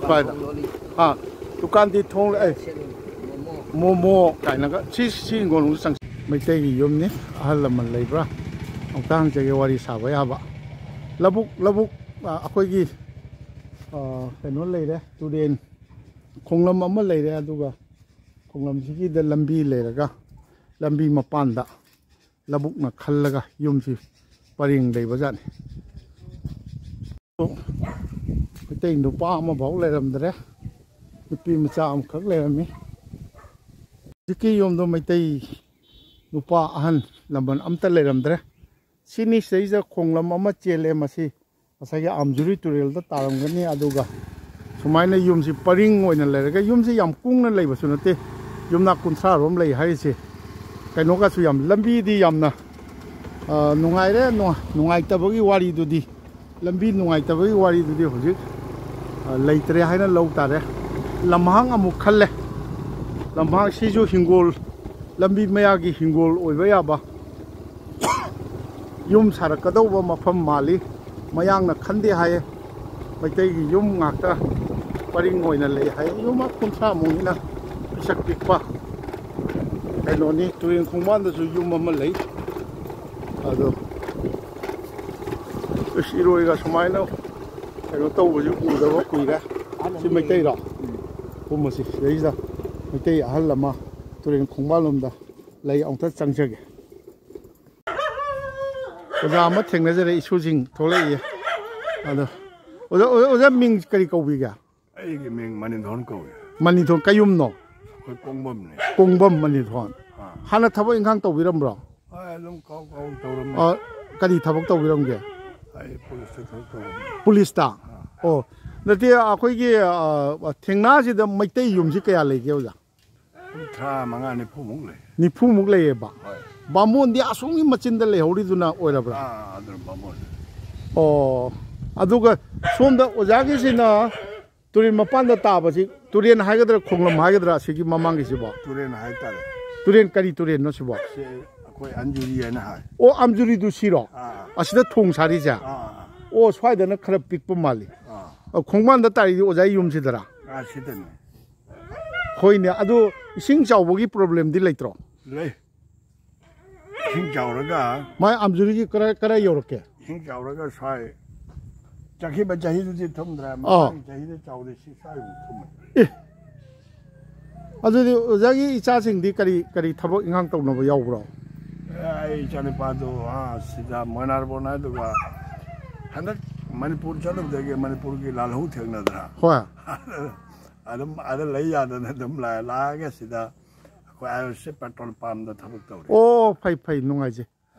ꯀꯥꯏꯗ? ꯊꯣꯡ ꯂꯣꯜꯂꯤ꯫ ꯑꯥ, ꯗꯨꯀꯥꯟꯗꯤ ꯊꯣꯡ, ꯑꯦ, ꯁꯦꯠꯂꯨꯅꯤ꯫ ꯃꯣꯃꯣ꯫ ꯃꯣꯃꯣ ꯀꯥꯏꯅꯒ꯫ ꯁꯤ, ꯁꯤ ꯍꯤꯡꯒꯣꯜ ꯑꯃꯨꯛ ꯆꯪꯁꯤ꯫ ꯃꯩꯇꯩꯒꯤ ꯌꯨꯝꯅꯤ, ꯑꯍꯜ ꯂꯃꯟ ꯂꯩꯕ꯭ꯔꯥ? ꯑꯃꯨꯛꯇ ꯍꯪꯖꯒꯦ, ꯋꯥꯔꯤ ꯁꯥꯕ ꯌꯥꯕ꯫ ꯂꯧꯕꯨꯛ, ꯂꯧꯕꯨꯛ, ꯑꯥ, ꯑꯩꯈꯣꯏꯒꯤ, ꯑꯥ, ꯀꯩꯅꯣ ꯂꯩꯔꯦ, ꯇꯨꯔꯦꯟ, ꯈꯣꯡꯂꯝ ꯑꯃ ꯂꯩꯔꯦ, ꯑꯗꯨꯒ ꯈꯣꯡꯂꯝꯁꯤꯒꯤꯗ ꯂꯝꯕꯤ ꯂꯩꯔꯒ, ꯂꯝꯕꯤ ꯃꯄꯥꯟꯗ ꯂꯧꯕꯨꯛꯅ ꯈꯜꯂꯒ ꯌꯨꯝꯁꯤ ꯄꯔꯦꯡ ꯂꯩꯕꯖꯥꯠꯅꯤ꯫ ꯃꯩꯇꯩ ꯅꯨꯄꯥ ꯑꯃꯐꯥꯎ ꯂꯩꯔꯝꯗ꯭ꯔꯦ, ꯅꯨꯄꯤ ꯃꯆꯥ ꯑꯃꯈꯛ ꯂꯩꯔꯝꯃꯤ꯫ ꯍꯧꯖꯤꯛꯀꯤ ꯌꯨꯝꯗꯣ ꯃꯩꯇꯩ ꯅꯨꯄꯥ ꯑꯍꯟ ꯂꯃꯟ ꯑꯝꯇ ꯂꯩꯔꯝꯗ꯭ꯔꯦ꯫ ꯁꯤꯅꯤ ꯁꯤꯗꯩꯁꯤꯗ ꯈꯣꯡꯂꯝ ꯑꯃ ꯆꯦꯜꯂꯦ꯫ ꯃꯁꯤ ꯉꯁꯥꯏꯒꯤ ꯑꯥꯝꯖꯨꯔꯤ ꯇꯨꯔꯦꯜꯗ ꯇꯥꯔꯝꯒꯅꯤ꯫ ꯑꯗꯨꯒ ꯁꯨꯃꯥꯏꯅ ꯌꯨꯝꯁꯤ ꯄꯔꯤꯡ ꯑꯣꯏꯅ ꯂꯩꯔꯒ, ꯌꯨꯝꯁꯤ ꯌꯥꯝ ꯀꯨꯡꯅ ꯂꯩꯕꯁꯨ ꯅꯠꯇꯦ, ꯌꯨꯝꯅꯥꯛ ꯀꯨꯟꯊ꯭ꯔꯥ ꯔꯣꯝ ꯂꯩ ꯍꯥꯏꯔꯤꯁꯦ꯫ ꯀꯩꯅꯣꯒꯁꯨ ꯌꯥꯝ, ꯂꯝꯕꯤꯗꯤ ꯌꯥꯝꯅ, ꯑ, ꯅꯨꯡꯉꯥꯏꯔꯦ꯫ ꯅꯨꯡ-, ꯅꯨꯡꯉꯥꯏꯇꯕꯒꯤ ꯋꯥꯔꯤꯗꯨꯗꯤ, ꯂꯝꯕꯤ ꯅꯨꯡꯉꯥꯏꯇꯕꯒꯤ ꯋꯥꯔꯤꯗꯨꯗꯤ ꯍꯧꯖꯤꯛ, ꯑ, ꯂꯩꯇ꯭ꯔꯦ ꯍꯥꯏꯅ ꯂꯧ ꯇꯥꯔꯦ꯫ ꯂꯝꯍꯥꯡ ꯑꯃꯨꯛ ꯈꯜꯂꯦ꯫ ꯂꯝꯍꯥꯡꯁꯤꯁꯨ ꯍꯤꯡꯒꯣꯜ, ꯂꯝꯕꯤ ꯃꯌꯥꯒꯤ ꯍꯤꯡꯒꯣꯜ ꯑꯣꯏꯕ ꯌꯥꯕ ꯌꯨꯝ ꯁꯥꯔꯛꯀꯗꯧꯕ ꯃꯐꯝ ꯃꯥꯜꯂꯤ꯫ ꯃꯌꯥꯡꯅ ꯈꯟꯗꯦ ꯍꯥꯏꯌꯦ꯫ ꯃꯩꯇꯩꯒꯤ ꯌꯨꯝ ꯉꯥꯛꯇ ꯄꯔꯤꯡ ꯑꯣꯏꯅ ꯂꯩ ꯍꯥꯏ꯫ ꯌꯨꯝ ꯀꯨꯟꯊ꯭ꯔꯥ ꯃꯨꯛꯅꯤꯅ ꯄꯤꯁꯛ ꯄꯤꯛꯄ ꯀꯩꯅꯣꯅꯤ꯫ ꯇꯨꯔꯦꯟ ꯈꯣꯡꯕꯥꯟꯗꯁꯨ ꯌꯨꯝ ꯑꯃ ꯂꯩ꯫ ꯑꯗꯣ ꯑꯁ, ꯏꯔꯣꯏꯒ ꯁꯨꯃꯥꯏꯅ ꯀꯩꯅꯣ ꯇꯧꯕꯁꯦ ꯎꯗꯕ ꯀꯨꯏꯔꯦ꯫ ꯁꯤ ꯃꯩꯇꯩꯔꯣ? ꯀꯨꯝꯕꯁꯤ ꯁꯤꯗꯩꯁꯤꯗ ꯃꯩꯇꯩ ꯑꯍꯜ ꯑꯃ ꯇꯨꯔꯦꯟ ꯈꯣꯡꯕꯥꯟ ꯂꯣꯝꯗ ꯂꯩ꯫ ꯑꯃꯨꯛꯇ ꯆꯪꯖꯒꯦ꯫ ꯑꯣꯖꯥ ꯑꯃ ꯊꯦꯡꯅꯖꯔꯦ, ꯏꯁꯨꯁꯤꯡ ꯊꯣꯛꯂꯛꯏ꯫ ꯑꯗꯣ ꯑꯣꯖꯥ, ꯑꯣꯖꯥ, ꯑꯣꯖꯥ ꯃꯤꯡ ꯀꯔꯤ ꯀꯧꯕꯤꯒꯦ? ꯑꯩꯒꯤ ꯃꯤꯡ ꯃꯅꯤꯊꯣꯟ ꯀꯧꯏ꯫ ꯃꯅꯤꯊꯣꯟ ꯀꯌꯨꯝꯅꯣ? ꯑꯩꯈꯣꯏ ꯀꯣꯡꯕꯝꯅꯤ꯫ ꯀꯣꯡꯕꯝ ꯃꯅꯤꯊꯣꯟ꯫ ꯑꯥ꯫ ꯍꯥꯟꯅ ꯊꯕꯛ ꯏꯪꯈꯥꯡ ꯇꯧꯕꯤꯔꯝꯕ꯭ꯔꯣ? ꯍꯣꯏ, ꯑꯗꯨꯝ ꯀꯥꯎ ꯀꯥꯎ ꯇꯧꯔꯝꯃꯤ꯫ ꯑ, ꯀꯔꯤ ꯊꯕꯛ ꯇꯧꯕꯤꯔꯝꯒꯦ? ꯑꯩ ꯄꯨꯂꯤꯁꯇ ꯊꯕꯛ ꯇꯧꯔꯝꯃꯤ꯫ ꯄꯨꯂꯤꯁꯇ? ꯑꯥ꯫ ꯑꯣ, ꯅꯠꯇꯦ, ꯑꯩꯈꯣꯏꯒꯤ, ꯑ, ꯊꯦꯡꯅꯥꯁꯤꯗ ꯃꯩꯇꯩ ꯌꯨꯝꯁꯤ ꯀꯌꯥ ꯂꯩꯒꯦ, ꯑꯣꯖꯥ? ꯀꯨꯟꯊ꯭ꯔꯥ ꯃꯉꯥ ꯅꯤꯐꯨꯃꯨꯛ ꯂꯩ꯫ ꯅꯤꯐꯨꯃꯨꯛ ꯂꯩꯌꯦꯕ? ꯍꯣꯏ꯫ ꯕꯥꯃꯣꯟꯗꯤ ꯑꯁꯣꯝꯒꯤ ꯃꯆꯤꯟꯗ ꯂꯩꯍꯧꯔꯤꯗꯨꯅ ꯑꯣꯏꯔꯕ꯭ꯔꯥ? ꯑꯥ, ꯑꯗꯨꯅ ꯕꯥꯃꯣꯟ꯫ ꯑꯣ, ꯑꯗꯨꯒ ꯁꯣꯝꯗ ꯑꯣꯖꯥꯒꯤꯁꯤꯅ ꯇꯨꯔꯦꯟ ꯃꯄꯥꯟꯗ ꯇꯥꯕꯁꯤ, ꯇꯨꯔꯦꯟ ꯍꯥꯏꯒꯗ꯭ꯔꯥ, ꯈꯣꯡꯂꯝ ꯍꯥꯏꯒꯗ꯭ꯔꯥ, ꯑꯁꯤꯒꯤ ꯃꯃꯥꯡꯒꯤꯁꯤꯕꯣ? ꯇꯨꯔꯦꯟ ꯍꯥꯏꯇꯥꯔꯦ꯫ ꯇꯨꯔꯦꯟ, ꯀꯔꯤ ꯇꯨꯔꯦꯟꯅꯣ ꯁꯤꯕꯣ? ꯁꯤ ꯑꯩꯈꯣꯏ ꯑꯟꯖꯨꯔꯤ ꯍꯥꯏꯅ ꯍꯥꯏ꯫ ꯑꯣ, ꯑꯝꯖꯨꯔꯤꯗꯨ ꯁꯤꯔꯣ? ꯑꯥ꯫ ꯑꯁꯤꯗ ꯊꯣꯡ ꯁꯥꯔꯤꯁꯦ? ꯑꯥ, ꯑꯥ꯫ ꯑꯣ, ꯁ꯭ꯋꯥꯏꯗꯅ ꯈꯔ ꯄꯤꯛꯄ ꯃꯥꯜꯂꯤ꯫ ꯑꯥ꯫ ꯑ, ꯈꯣꯡꯕꯥꯟꯗ ꯇꯥꯔꯤꯗꯤ ꯑꯣꯖꯥꯒꯤ ꯌꯨꯝꯁꯤꯗꯔꯥ? ꯑꯥ, ꯁꯤꯗꯅꯦ꯫ ꯍꯣꯏꯅꯦ, ꯑꯗꯨ ꯏꯁꯤꯡ ꯆꯥꯎꯕꯒꯤ ꯄ꯭ꯔꯣꯕ꯭ꯂꯦꯝꯗꯤ ꯂꯩꯇ꯭ꯔꯣ? ꯂꯩ꯫ ꯏꯁꯤꯡ ꯆꯥꯎꯔꯒ ꯃꯥꯏ ꯑꯝꯖꯨꯔꯤꯒꯤ ꯀꯔꯥꯏ, ꯀꯔꯥꯏ ꯌꯧꯔꯛꯀꯦ? ꯏꯁꯤꯡ ꯆꯥꯎꯔꯒ ꯁ꯭ꯋꯥꯏ ꯆꯠꯈꯤꯕ ꯆꯍꯤꯗꯨꯗꯤ ꯊꯨꯝꯗ꯭ꯔꯦ, ꯑꯥ꯫ ꯃꯃꯥꯡ ꯆꯍꯤꯗ ꯆꯥꯎꯔꯦ, ꯁꯤ ꯁ꯭ꯋꯥꯏꯕꯨ ꯊꯨꯝꯃꯦ꯫ ꯑꯦ, ꯑꯗꯨꯗꯤ ꯑꯣꯖꯥꯒꯤ ꯏꯆꯥꯁꯤꯡꯗꯤ ꯀꯔꯤ, ꯀꯔꯤ ꯊꯕꯛ ꯏꯪꯈꯥꯡ ꯇꯧꯅꯕ ꯌꯥꯎꯕ꯭ꯔꯣ? ꯑꯦ, ꯑꯩ ꯏꯆꯥꯅꯨꯄꯥꯗꯣ, ꯑꯥ, ꯁꯤꯗ ꯃꯣꯏꯅꯥꯔꯕꯣꯟ ꯍꯥꯏꯗꯨꯒ ꯍꯟꯗꯛ ꯃꯅꯤꯄꯨꯔ ꯆꯠꯂꯨꯕꯗꯒꯤ ꯃꯅꯤꯄꯨꯔꯒꯤ ꯂꯥꯜꯍꯧ ꯊꯦꯡꯅꯗ꯭ꯔꯥ? ꯍꯣꯏ꯫ ꯑꯗꯨꯝ ꯑꯥꯗ ꯂꯩ ꯌꯥꯗꯅ ꯑꯗꯨꯝ ꯂꯥꯛꯑꯦ꯫ ꯂꯥꯛꯑꯒ ꯁꯤꯗ ꯑꯩꯈꯣꯏ ꯑꯥꯏ ꯑꯣ ꯁꯤ ꯄꯦꯇ꯭ꯔꯣꯜ ꯄꯥꯝꯗ ꯊꯕꯛ ꯇꯧꯔꯤ꯫ ꯑꯣ, ꯐꯩ, ꯐꯩ, ꯅꯨꯡꯉꯥꯏꯖꯩ,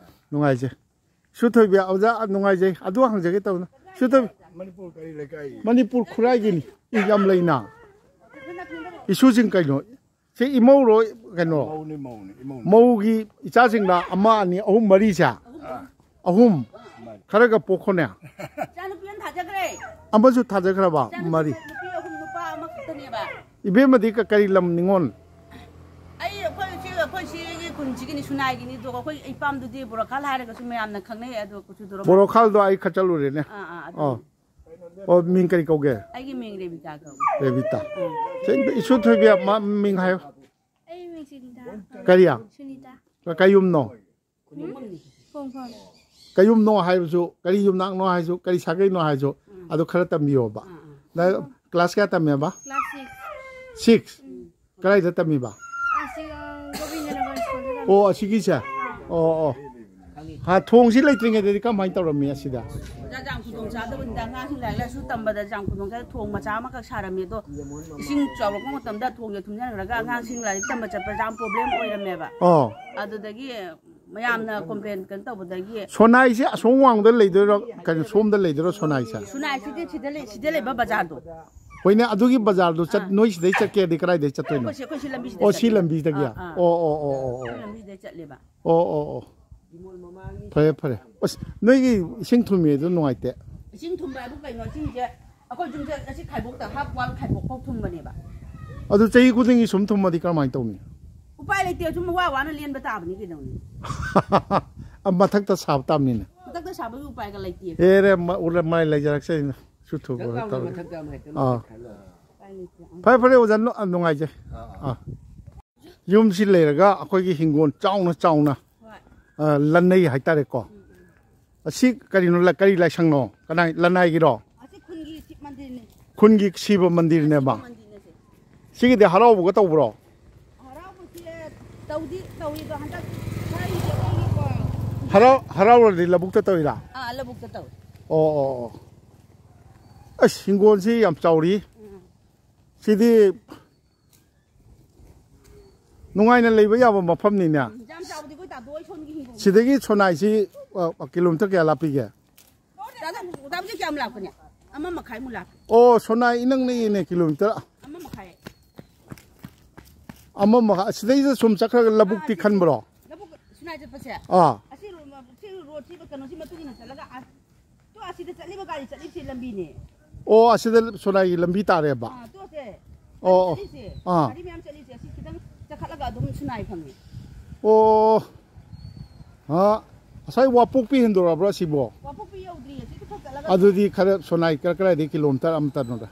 ꯅꯨꯡꯉꯥꯏꯖꯩ꯫ ꯁꯨꯊꯣꯏꯕꯤ, ꯑꯣꯖꯥ, ꯅꯨꯡꯉꯥꯏꯖꯩ꯫ ꯑꯗꯨ ꯍꯪꯖꯒꯦ ꯇꯧꯕꯅ꯫ ꯁꯨꯊꯣꯏꯕꯤ꯫ ꯃꯅꯤꯄꯨꯔ ꯀꯔꯤ ꯂꯩꯀꯥꯏ? ꯃꯅꯤꯄꯨꯔ ꯈꯨꯔꯥꯏꯒꯤꯅꯤ꯫ ꯏ ꯌꯥꯝ ꯂꯩꯅ꯫ ꯏꯁꯨꯁꯤꯡ ꯀꯩꯅꯣ? ꯁꯤ ꯏꯃꯧꯔꯣ ꯀꯩꯅꯣ? ꯃꯧꯅꯤ, ꯃꯧꯅꯤ, ꯏꯃꯧꯅꯤ꯫ ꯃꯧꯒꯤ ꯏꯆꯥꯁꯤꯡꯅ ꯑꯃ, ꯑꯅꯤ, ꯑꯍꯨꯝ, ꯃꯔꯤꯁꯦ? ꯑꯥ꯫ ꯑꯍꯨꯝ꯫ ꯃꯥꯅꯤ꯫ ꯈꯔꯒ ꯄꯣꯛꯈꯣꯅꯦ꯫ ꯏꯆꯥꯅꯨꯄꯤ ꯑꯃ ꯊꯥꯖꯈ꯭ꯔꯦ꯫ ꯑꯃꯁꯨ ꯊꯥꯖꯈ꯭ꯔꯕ? ꯏꯆꯥꯅꯨꯄꯤ ꯃꯔꯤ꯫ ꯅꯨꯄꯤ ꯑꯍꯨꯝ, ꯅꯨꯄꯥ ꯑꯃꯈꯛꯇꯅꯦꯕ꯫ ꯏꯕꯦꯝꯃꯗꯤ ꯀ-, ꯀꯔꯤ ꯂꯝ ꯅꯤꯉꯣꯜ? ꯈꯨꯟꯅꯥꯏꯒꯤꯅꯤ, ꯑꯗꯨꯒ ꯑꯩꯈꯣꯏ ꯏꯄꯥꯝꯗꯨꯗꯤ ꯕꯣꯔꯣꯈꯥꯜ ꯍꯥꯏꯔꯒꯁꯨ ꯃꯌꯥꯝꯅ ꯈꯪꯅꯩ, ꯑꯗꯣ ꯀꯨꯆꯨ ꯇꯧꯔꯒ꯫ ꯕꯣꯔꯣꯈꯥꯜꯗꯣ ꯑꯩ ꯈꯔ ꯆꯠꯂꯨꯔꯦꯅꯦ꯫ ꯑꯥ, ꯑꯥ, ꯑꯗꯨ ꯑꯣ꯫ ꯑꯣ, ꯃꯤꯡ ꯀꯔꯤ ꯀꯧꯒꯦ? ꯑꯩꯒꯤ ꯃꯤꯡ ꯔꯦꯕꯤꯀꯥ ꯀꯧꯏ꯫ ꯔꯦꯕꯤꯇꯥ꯫ ꯑꯥ꯫ ꯁꯦ, ꯏꯁꯨ ꯊꯣꯏꯕꯤ, ꯃ-, ꯃꯤꯡ ꯍꯥꯏꯌꯨ꯫ ꯑꯩ ꯃꯤꯡ ꯁꯨꯅꯤꯇꯥ꯫ ꯀꯔꯤ? ꯁꯨꯅꯤꯇꯥ꯫ ꯀ-, ꯀꯩ ꯌꯨꯝꯅꯣ? ꯈꯣꯡ ꯈꯣꯡ꯫ ꯀꯩ ꯌꯨꯝꯅꯣ ꯍꯥꯏꯕꯁꯨ, ꯀꯔꯤ ꯌꯨꯝꯅꯥꯛꯅꯣ ꯍꯥꯏꯁꯨ, ꯀꯔꯤ ꯁꯥꯒꯩꯅꯣ ꯍꯥꯏꯁꯨ, ꯎꯝ꯫ ꯑꯗꯨ ꯈꯔ ꯇꯝꯕꯤꯌꯣꯕ꯫ ꯑꯥ, ꯑꯥ꯫ ꯅꯪ ꯀ꯭ꯂꯥꯁ ꯀꯌꯥ ꯇꯝꯃꯦꯕ? Class six. ꯁꯤꯛꯁ? ꯎꯝ꯫ ꯀꯗꯥꯏꯗ ꯇꯝꯃꯤꯕ? ꯑꯁꯤ, ꯑ, ꯒꯣꯕꯤꯟꯗꯅꯒꯔ ꯁ꯭ꯀꯨꯜꯗ ꯇꯝꯃꯤ꯫ ꯑꯣ, ꯑꯁꯤꯒꯤꯁꯦ? ꯑꯥ꯫ ꯑꯣ, ꯑꯣ꯫ ꯍꯥ, ꯊꯣꯡꯁꯤ ꯂꯩꯇ꯭ꯔꯤꯉꯩꯗꯗꯤ ꯀꯃꯥꯏꯅ ꯇꯧꯔꯝꯃꯤ ꯑꯁꯤꯗ? ꯑꯣꯖꯥ, ꯌꯥꯝ ꯈꯨꯗꯣꯡ ꯆꯥꯗꯕꯅꯤꯗ, ꯑꯉꯥꯡꯁꯤꯡ ꯂꯥꯏꯔꯤꯛ ꯂꯥꯏꯁꯨ ꯇꯝꯕꯗ ꯌꯥꯝ ꯈꯨꯗꯣꯡ ꯆꯥꯗ, ꯊꯣꯡ ꯃꯆꯥ ꯑꯃꯈꯛ ꯁꯥꯔꯝꯃꯤ, ꯑꯗꯣ ꯏꯁꯤꯡ ꯆꯥꯎꯔꯛꯄ ꯃꯇꯝꯗ ꯊꯣꯡꯁꯦ ꯊꯨꯝꯖꯤꯟꯈ꯭ꯔꯒ ꯑꯉꯥꯡꯁꯤꯡ ꯂꯥꯏꯔꯤꯛ ꯇꯝꯕ ꯆꯠꯄꯗ ꯌꯥꯝ ꯄ꯭ꯔꯣꯕ꯭ꯂꯦꯝ ꯑꯣꯏꯔꯝꯃꯦꯕ꯫ ꯑꯣ꯫ ꯑꯗꯨꯗꯒꯤ ꯃꯌꯥꯝꯅ ꯀꯣꯝꯄ꯭ꯂꯦꯟ ꯀꯩꯅꯣ ꯇꯧꯕꯗꯒꯤ ꯁꯣꯅꯥꯏꯁꯦ ꯑꯁꯣꯝ ꯋꯥꯡꯃꯗ ꯂꯩꯗꯣꯏꯔꯣ, ꯀꯩꯅꯣ, ꯁꯣꯝꯗ ꯂꯩꯗꯣꯏꯔꯣ ꯁꯣꯅꯥꯏꯁꯦ? ꯁꯣꯅꯥꯏꯁꯤꯗꯤ ꯁꯤꯗ ꯂꯩ, ꯁꯤꯗ ꯂꯩꯕ ꯕꯖꯥꯔꯗꯣ꯫ ꯍꯣꯏꯅꯦ, ꯑꯗꯨꯒꯤ ꯕꯖꯥꯔꯗꯣ ꯆꯠ-, ꯑꯥ꯫ ꯅꯣꯏ ꯁꯤꯗꯩ ꯆꯠꯀꯦꯗꯤ ꯀꯗꯥꯏꯗꯩ ꯆꯠꯇꯣꯏꯅꯣ? ꯑꯩꯈꯣꯏ ꯁꯤ, ꯑꯩꯈꯣꯏ ꯁꯤ ꯂꯝꯕꯤꯁꯤꯗ ꯑꯣ, ꯁꯤ ꯆꯠꯂꯦ꯫ ꯂꯝꯕꯤꯗꯒꯤ? ꯑꯥ, ꯑꯥ꯫ ꯑꯣ, ꯑꯣ, ꯑꯣ, ꯑꯣ, ꯑꯣ꯫ ꯁꯤ ꯂꯝꯕꯤꯁꯤꯗ ꯆꯠꯂꯦꯕ꯫ ꯑꯣ, ꯑꯣ, ꯑꯣ꯫ ꯐꯔꯦ, ꯐꯔꯦ꯫ ꯑꯁ, ꯅꯣꯏꯒꯤ ꯏꯁꯤꯡ ꯊꯨꯝꯃꯦ ꯑꯗꯨ ꯅꯨꯡꯉꯥꯏꯇꯦ꯫ ꯏꯁꯤꯡ ꯊꯨꯝꯕ ꯍꯥꯏꯕꯨ ꯀꯩꯅꯣ? ꯏꯁꯤꯡꯁꯦ ꯑꯩꯈꯣꯏ ꯌꯨꯝꯁꯦ ꯑꯁꯤ ꯈꯥꯏꯕꯣꯛꯇ, ꯍꯥꯞ ꯋꯥꯜ ꯈꯥꯏꯕꯣꯛꯐꯥꯎ ꯊꯨꯝꯕꯅꯦꯕ꯫ ꯑꯗꯨ ꯆꯍꯤ ꯈꯨꯗꯤꯡꯒꯤ ꯁꯨꯝ ꯊꯨꯝꯃꯗꯤ ꯀꯔꯝꯍꯥꯏꯅ ꯇꯧꯅꯤ? ꯎꯄꯥꯏ ꯂꯩꯇꯦ, ꯁꯨꯝ ꯋꯥ ꯋꯥꯅ ꯂꯦꯟꯕ ꯇꯥꯕꯅꯤ ꯀꯩꯗꯧꯅꯤ꯫ ꯑ, ꯃꯊꯛꯇ ꯁꯥꯕ ꯇꯥꯕꯅꯤꯅꯦ꯫ ꯃꯊꯛꯇ ꯁꯥꯕꯒꯤ ꯎꯄꯥꯏꯒ ꯂꯩꯇꯦ꯫ ꯑꯦꯔꯦ, ꯃ-, ꯎꯔꯦ, ꯃꯥꯏ ꯂꯩꯖꯔꯛꯆꯩꯅ ꯁꯨ ꯊꯨꯕ ꯖꯛ ꯂꯥꯎꯅ ꯇꯧꯔꯦ꯫ ꯃꯊꯛꯇ ꯑꯃ ꯍꯦꯛꯇ ꯑꯥ꯫ ꯂꯧꯈꯠꯈ꯭ꯔ ꯂꯣꯏꯔꯦ꯫ ꯎꯄꯥꯏ ꯂꯩꯇꯦ꯫ ꯐꯔꯦ, ꯐꯔꯦ, ꯑꯣꯖꯥ, ꯅꯨ-, ꯑ, ꯅꯨꯡꯉꯥꯏꯖꯩ꯫ ꯑꯥ, ꯑꯥ꯫ ꯑꯥ꯫ ꯌꯨꯝꯁꯤ ꯂꯩꯔꯒ ꯑꯩꯈꯣꯏꯒꯤ ꯍꯤꯡꯒꯣꯜ ꯆꯥꯎꯅ ꯆꯥꯎꯅ, ꯍꯣꯏ꯫ ꯑ, ꯂꯟꯅꯩ ꯍꯥꯏꯇꯥꯔꯦꯀꯣ꯫ ꯎꯝ, ꯎꯝ꯫ ꯑꯁꯤ ꯀꯔꯤꯅꯣ, ꯂ-, ꯀꯔꯤ ꯂꯥꯏꯁꯪꯅꯣ? ꯀꯅꯥꯏ, ꯂꯅꯥꯏꯒꯤꯔꯣ? ꯑꯁꯤ ꯈꯨꯟꯒꯤ ꯁꯤ ꯃꯟꯗꯤꯔꯅꯤ꯫ ꯈꯨꯟꯒꯤ ꯁꯤꯕ ꯃꯟꯗꯤꯔꯅꯦꯕ? ꯁꯤꯕ ꯃꯟꯗꯤꯔꯅꯦ ꯁꯤ꯫ ꯁꯤꯒꯤꯗꯤ ꯍꯔꯥꯎꯕꯒ ꯇꯧꯕ꯭ꯔꯣ? ꯍꯔꯥꯎꯕꯁꯦ ꯇꯧꯗꯤ ꯇꯧꯏꯗꯣ, ꯍꯟꯗꯛ ꯁ꯭ꯋꯥꯏꯒꯤ ꯑꯩꯈꯣꯏꯒꯤꯀꯣ꯫ ꯍꯔꯥꯎ-, ꯍꯔꯥꯎꯔꯗꯤ ꯂꯧꯕꯨꯛꯇ ꯇꯧꯔꯤꯔꯥ? ꯑꯥ, ꯂꯧꯕꯨꯛꯇ ꯇꯧꯏ꯫ ꯑꯣ, ꯑꯣ, ꯑꯣ꯫ ꯑꯁ, ꯍꯤꯡꯒꯣꯜꯁꯤ ꯌꯥꯝ ꯆꯥꯎꯔꯤ꯫ ꯎꯝ꯫ ꯁꯤꯗꯤ ꯅꯨꯡꯉꯥꯏꯅ ꯂꯩꯕ ꯌꯥꯕ ꯃꯐꯝꯅꯤꯅꯦ꯫ ꯎꯝ, ꯌꯥꯝ ꯆꯥꯎꯕꯗꯤ ꯑꯩꯈꯣꯏ ꯇꯥꯗꯣ ꯍꯣꯏ ꯁꯣꯝꯒꯤ ꯍꯤꯡꯒꯣꯜ꯫ ꯁꯤꯗꯒꯤ ꯁꯣꯅꯥꯏꯁꯤ, ꯑ, ꯀꯤꯂꯣꯃꯤꯇꯔ ꯀꯌꯥ ꯂꯥꯞꯄꯤꯒꯦ? ꯇꯥꯗꯣ, ꯇꯥꯗꯣ ꯀꯌꯥꯝ ꯂꯥꯞꯀꯅꯤ? ꯑꯃ ꯃꯈꯥꯏꯃꯨꯛ ꯂꯥꯞꯄꯤ꯫ ꯑꯣ, ꯁꯣꯅꯥꯏ ꯏꯅꯛ ꯅꯛꯏꯅꯦ, ꯀꯤꯂꯣꯃꯤꯇꯔ꯫ ꯑꯃ ꯃꯈꯥꯏ꯫ ꯑꯃ ꯃꯈꯥꯏ꯫ ꯑꯁꯤꯗꯩꯗ ꯁꯨꯝ ꯆꯠꯈ꯭ꯔꯒ ꯂꯧꯕꯨꯛꯇꯤ ꯑꯥ, ꯁꯤ ꯈꯟꯕ꯭ꯔꯣ? ꯂꯧꯕꯨꯛ ꯁꯣꯅꯥꯏ ꯆꯠꯄꯁꯦ? ꯑꯥ꯫ ꯑꯁꯤ ꯔꯣ-, ꯁꯤ ꯔꯣꯗꯁꯤ ꯀꯩꯅꯣꯁꯤ ꯃꯇꯨꯡ ꯏꯟꯅ ꯆꯠꯂꯒ ꯑꯥ ꯇꯣ, ꯑꯁꯤꯗ ꯆꯠꯂꯤꯕ ꯒꯥꯔꯤ ꯆꯠꯂꯤꯕꯁꯤ ꯂꯝꯕꯤꯅꯦ꯫ ꯑꯣ, ꯑꯁꯤꯗ ꯁꯣꯅꯥꯏꯒꯤ ꯂꯝꯕꯤ ꯇꯥꯔꯦꯕ? ꯑꯥ, ꯇꯣ, ꯑꯁꯦ꯫ ꯑꯣ, ꯑꯣ꯫ ꯆꯠꯂꯤꯁꯦ, ꯑꯥ꯫ ꯒꯥꯔꯤ ꯃꯌꯥꯝ ꯆꯠꯂꯤꯁꯦ, ꯑꯁꯤ ꯈꯤꯇꯪ ꯆꯈꯠꯂꯒ ꯑꯗꯨꯝ ꯁꯣꯅꯥꯏ ꯐꯪꯉꯦ꯫ ꯑꯣ, ꯍꯥ, ꯉꯁꯥꯏ ꯋꯥꯄꯣꯛꯄꯤ ꯍꯦꯟꯗꯣꯔꯛꯑꯕ꯭ꯔꯥ ꯁꯤꯕꯣ? ꯋꯥꯄꯣꯛꯄꯤ ꯌꯧꯗ꯭ꯔꯤꯌꯦ, ꯁꯤꯗꯤ ꯈꯔ ꯆꯠꯂꯒ꯫ ꯑꯗꯨꯗꯤ ꯈꯔ ꯁꯣꯅꯥꯏ ꯀꯔꯥꯏ, ꯀꯔꯥꯏꯗꯒꯤ ꯀꯤꯂꯣꯃꯤꯇꯔ ꯑꯃꯇꯅꯣꯗ?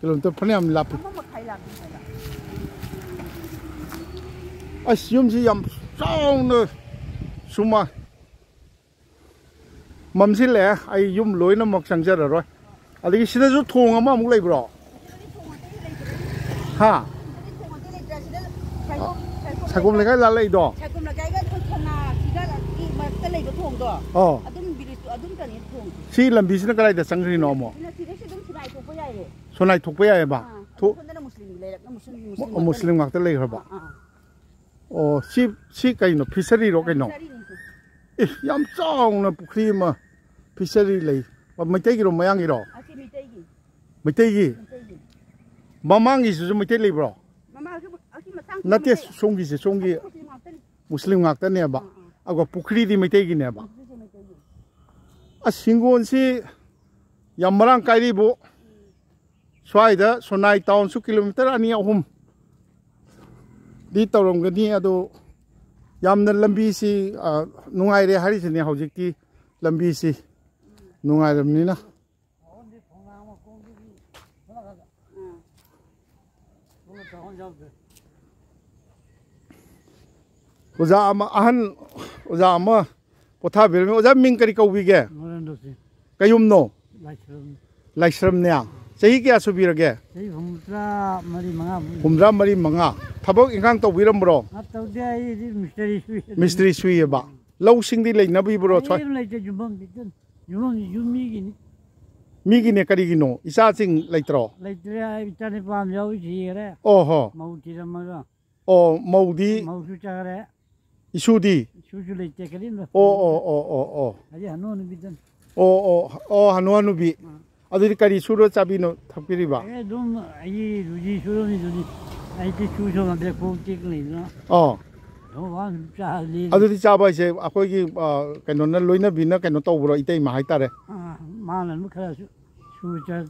ꯀꯤꯂꯣꯃꯤꯇꯔ ꯐꯅꯌꯥꯝ ꯂꯥꯞꯄꯤ꯫ ꯑꯃ ꯃꯈꯥꯏ ꯂꯥꯞꯄꯤ ꯍꯥꯏꯕ꯫ ꯑꯁ, ꯌꯨꯝꯁꯤ ꯌꯥꯝ ꯆꯥꯎꯅ ꯁꯨꯃꯥꯡ꯫ ꯃꯝꯁꯤꯜꯂꯛꯑꯦ, ꯑꯩ ꯌꯨꯝ ꯂꯣꯏꯅꯃꯛ ꯆꯪꯖꯔꯔꯣꯏ꯫ ꯑꯗꯒꯤ ꯁꯤꯗꯁꯨ ꯊꯣꯡ ꯑꯃꯃꯨꯛ ꯂꯩꯕ꯭ꯔꯣ? ꯁꯤꯗꯗꯤ ꯊꯣꯡ ꯑꯇꯩꯗꯤ ꯂꯩꯇ꯭ꯔꯦ꯫ ꯍꯥ? ꯁꯤꯗꯗꯤ ꯊꯣꯡ ꯑꯇꯩ ꯂꯩꯇ꯭ꯔꯦ꯫ ꯁꯤꯗ ꯁꯥꯏꯒꯣꯝ, ꯁꯥꯏꯒꯣꯝ ꯁꯥꯏꯒꯣꯝ ꯂꯩꯀꯥꯏ ꯂꯩꯀꯥꯏ ꯂꯥꯜꯂꯛꯏꯗꯣ? ꯁꯥꯏꯒꯣꯝ ꯂꯩꯀꯥꯏꯒ ꯑꯩꯈꯣꯏ ꯁꯅꯥ ꯐꯤꯒ ꯃꯔꯛꯇ ꯂꯩꯕ ꯊꯣꯡꯗꯣ꯫ ꯑꯣ꯫ ꯑꯗꯨꯝ ꯚꯤꯂꯦꯖꯇꯣ ꯑꯗꯨꯝ ꯆꯪꯉꯦ ꯊꯣꯡ꯫ ꯁꯤ ꯂꯝꯕꯤꯁꯤꯅ ꯀꯗꯥꯏꯗ ꯆꯪꯈ꯭ꯔꯤꯅꯣ ꯑꯃꯨꯛ? ꯁꯤꯅ ꯁꯤꯗꯩꯁꯤ ꯑꯗꯨꯝ ꯁꯤꯔꯥꯏ ꯊꯣꯛꯄ ꯌꯥꯏꯌꯦ꯫ ꯁꯣꯅꯥꯏ ꯊꯣꯛꯄ ꯌꯥꯏꯌꯦꯕ? ꯑꯥ, ꯊꯣ-, ꯑꯗꯨ ꯁꯣꯝꯗꯅ ꯃꯨꯁꯂꯤꯝꯒꯤ ꯂꯩꯔꯛꯅ ꯃꯨꯁꯂꯤꯝ, ꯃꯨꯁꯂꯤꯝ ꯃꯨ-, ꯉꯥꯛꯇꯅꯤ꯫ ꯃꯨꯁꯂꯤꯝ ꯉꯥꯛꯇ ꯂꯩꯈ꯭ꯔꯕ? ꯑꯥ, ꯑꯥ꯫ ꯑꯣ, ꯁꯤ, ꯁꯤ ꯀꯩꯅꯣ? ꯐꯤꯁꯔꯤꯔꯣ ꯀꯩꯅꯣ? ꯐꯤꯁꯔꯤꯅꯤ ꯁꯤ꯫ ꯑꯦ, ꯌꯥꯝ ꯆꯥꯎꯅ ꯄꯨꯈ꯭ꯔꯤ ꯑꯃ ꯐꯤꯁꯔꯤ ꯂꯩ꯫ ꯑꯣ, ꯃꯩꯇꯩꯒꯤꯔꯣ, ꯃꯌꯥꯡꯒꯤꯔꯣ? ꯑꯁꯤ ꯃꯩꯇꯩꯒꯤ꯫ ꯃꯩꯇꯩꯒꯤ? ꯃꯩꯇꯩꯒꯤ꯫ ꯃꯃꯥꯡꯒꯤꯁꯤꯁꯨ ꯃꯩꯇꯩ ꯂꯩꯕ꯭ꯔꯣ? ꯃꯃꯥꯡꯁꯨ, ꯑꯁꯤ ꯃꯇꯥꯡꯁꯨ ꯅꯠꯇꯦ, ꯃꯩꯇꯩ꯫ ꯁꯣꯝꯒꯤꯁꯦ, ꯁꯣꯝꯒꯤ ꯑꯁꯤ ꯃꯨꯁꯂꯤꯝ ꯉꯥꯛꯇꯅꯤ꯫ ꯃꯨꯁꯂꯤꯝ ꯉꯥꯛꯇꯅꯦꯕ꯫ ꯑꯥ, ꯑꯥ꯫ ꯑꯗꯨꯒ ꯄꯨꯈ꯭ꯔꯤꯗꯤ ꯃꯩꯇꯩꯒꯤꯅꯦꯕ꯫ ꯄꯨꯈ꯭ꯔꯤꯁꯦ ꯃꯩꯇꯩꯒꯤ꯫ ꯑꯁ, ꯍꯤꯡꯒꯣꯜꯁꯤ ꯌꯥꯝ ꯃꯔꯥꯡ ꯀꯥꯏꯔꯤꯕꯨ꯫ ꯎꯝ꯫ ꯁ꯭ꯋꯥꯏꯗ ꯁꯣꯅꯥꯏ ꯇꯥꯎꯟꯁꯨ ꯀꯤꯂꯣꯃꯤꯇꯔ ꯑꯅꯤ ꯑꯍꯨꯝ ꯗꯤ ꯇꯧꯔꯝꯒꯅꯤ꯫ ꯑꯗꯣ ꯌꯥꯝꯅ ꯂꯝꯕꯤꯁꯤ, ꯑ, ꯅꯨꯡꯉꯥꯏꯔꯦ ꯍꯥꯏꯔꯤꯁꯤꯅꯦ ꯍꯧꯖꯤꯛꯇꯤ ꯂꯝꯕꯤꯁꯤ ꯅꯨꯡꯉꯥꯏꯔꯕꯅꯤꯅ꯫ ꯑꯣꯖꯥ ꯑꯃ, ꯑꯍꯟ ꯑꯣꯖꯥ ꯑꯃ ꯄꯣꯊꯥꯕꯤꯔꯝꯃꯤ꯫ ꯑꯣꯖꯥ, ꯃꯤꯡ ꯀꯔꯤ ꯀꯧꯕꯤꯒꯦ? ꯅꯔꯦꯟꯗ꯭ꯔ ꯁꯤꯡ꯫ ꯀꯩꯌꯨꯝꯅꯣ? ꯂꯥꯏꯁ꯭ꯔꯝ꯫ ꯂꯥꯏꯁ꯭ꯔꯝꯅꯦ꯫ ꯆꯍꯤ ꯀꯌꯥ ꯁꯨꯕꯤꯔꯒꯦ? ꯆꯍꯤ ꯍꯨꯝꯐꯨꯇꯔꯥ ꯃꯔꯤ ꯃꯉꯥꯃꯨꯛ꯫ ꯍꯨꯝꯐꯨꯇꯔꯥ ꯃꯔꯤ ꯃꯉꯥ꯫ ꯊꯕꯛ ꯏꯪꯈꯥꯡ ꯇꯧꯕꯤꯔꯝꯕ꯭ꯔꯣ? ꯑ, ꯇꯧꯗꯦ, ꯑꯩꯗꯤ ꯃꯤꯁꯇꯔꯤ ꯁꯨꯏ꯫ ꯃꯤꯁꯇ꯭ꯔꯤ ꯁꯨꯏꯌꯦꯕ꯫ ꯂꯧꯁꯤꯡꯗꯤ ꯂꯩꯅꯕꯤꯕ꯭ꯔꯣ? ꯑꯩ ꯁ꯭ꯋꯥꯏ ꯑꯗꯨꯝ ꯂꯩꯇꯦ, ꯌꯨꯝꯐꯝ ꯈꯤꯇꯪ꯫ ꯌꯨꯝꯐꯝ, ꯌꯨꯝ ꯃꯤꯒꯤꯅꯤ꯫ ꯃꯤꯒꯤꯅꯦ, ꯀꯔꯤꯒꯤꯅꯣ? ꯏꯆꯥꯁꯤꯡ ꯂꯩꯇ꯭ꯔꯣ? ꯂꯩꯇ꯭ꯔꯦ, ꯑꯩ ꯏꯆꯥꯅꯤꯄꯥ ꯑꯃ ꯌꯥꯎꯏ, ꯁꯤꯈ꯭ꯔꯦ꯫ ꯑꯣ ꯍꯣ꯫ ꯃꯧ ꯊꯤꯔꯝꯃꯒ꯫ ꯑꯣ, ꯃꯧꯗꯤ? ꯃꯧꯁꯨ ꯆꯠꯈ꯭ꯔꯦ꯫ ꯏꯁꯨꯗꯤ? ꯏꯁꯨꯁꯨ ꯂꯩꯇꯦ, ꯀꯔꯤꯝꯇ꯫ ꯑꯣ, ꯑꯣ, ꯑꯣ, ꯑꯣ, ꯑꯣ꯫ ꯍꯧꯖꯤꯛ ꯍꯅꯨ ꯍꯅꯨꯕꯤꯗꯅꯤ꯫ ꯑꯣ, ꯑꯣ, ꯑꯣ, ꯍꯅꯨ ꯍꯅꯨꯕꯤ꯫ ꯑꯥ꯫ ꯑꯗꯨꯗꯤ ꯀꯔꯤ ꯁꯨꯔ ꯆꯥꯕꯤꯅꯣ ꯊꯛꯄꯤꯔꯤꯕ? ꯑꯦ, ꯑꯗꯨꯝ ꯑꯩꯒꯤ ꯔꯨꯖꯤ ꯁꯨꯔꯝꯃꯤꯗꯨꯅꯤ꯫ ꯑꯩꯗꯤ ꯁꯨ ꯁꯨ ꯉꯝꯗ꯭ꯔꯦ, ꯈꯣꯡ ꯇꯦꯛ ꯂꯩꯗꯅ꯫ ꯑꯣ꯫ ꯑꯗꯨꯝ ꯋꯥꯅ ꯑꯗꯨꯝ ꯆꯥ ꯂꯦꯜꯂꯤ꯫ ꯑꯗꯨꯗꯤ ꯆꯥꯕ ꯍꯥꯏꯁꯦ ꯑꯩꯈꯣꯏꯒꯤ, ꯑ, ꯀꯩꯅꯣꯅ, ꯂꯣꯏꯅꯕꯤꯅ ꯀꯩꯅꯣ ꯇꯧꯕ꯭ꯔꯣ, ꯏꯇꯩꯃ ꯍꯥꯏꯇꯥꯔꯦ? ꯑꯥ, ꯃꯥꯅ ꯑꯗꯨꯝ ꯈꯔ ꯁꯨ-, ꯁꯨ ꯆꯠ,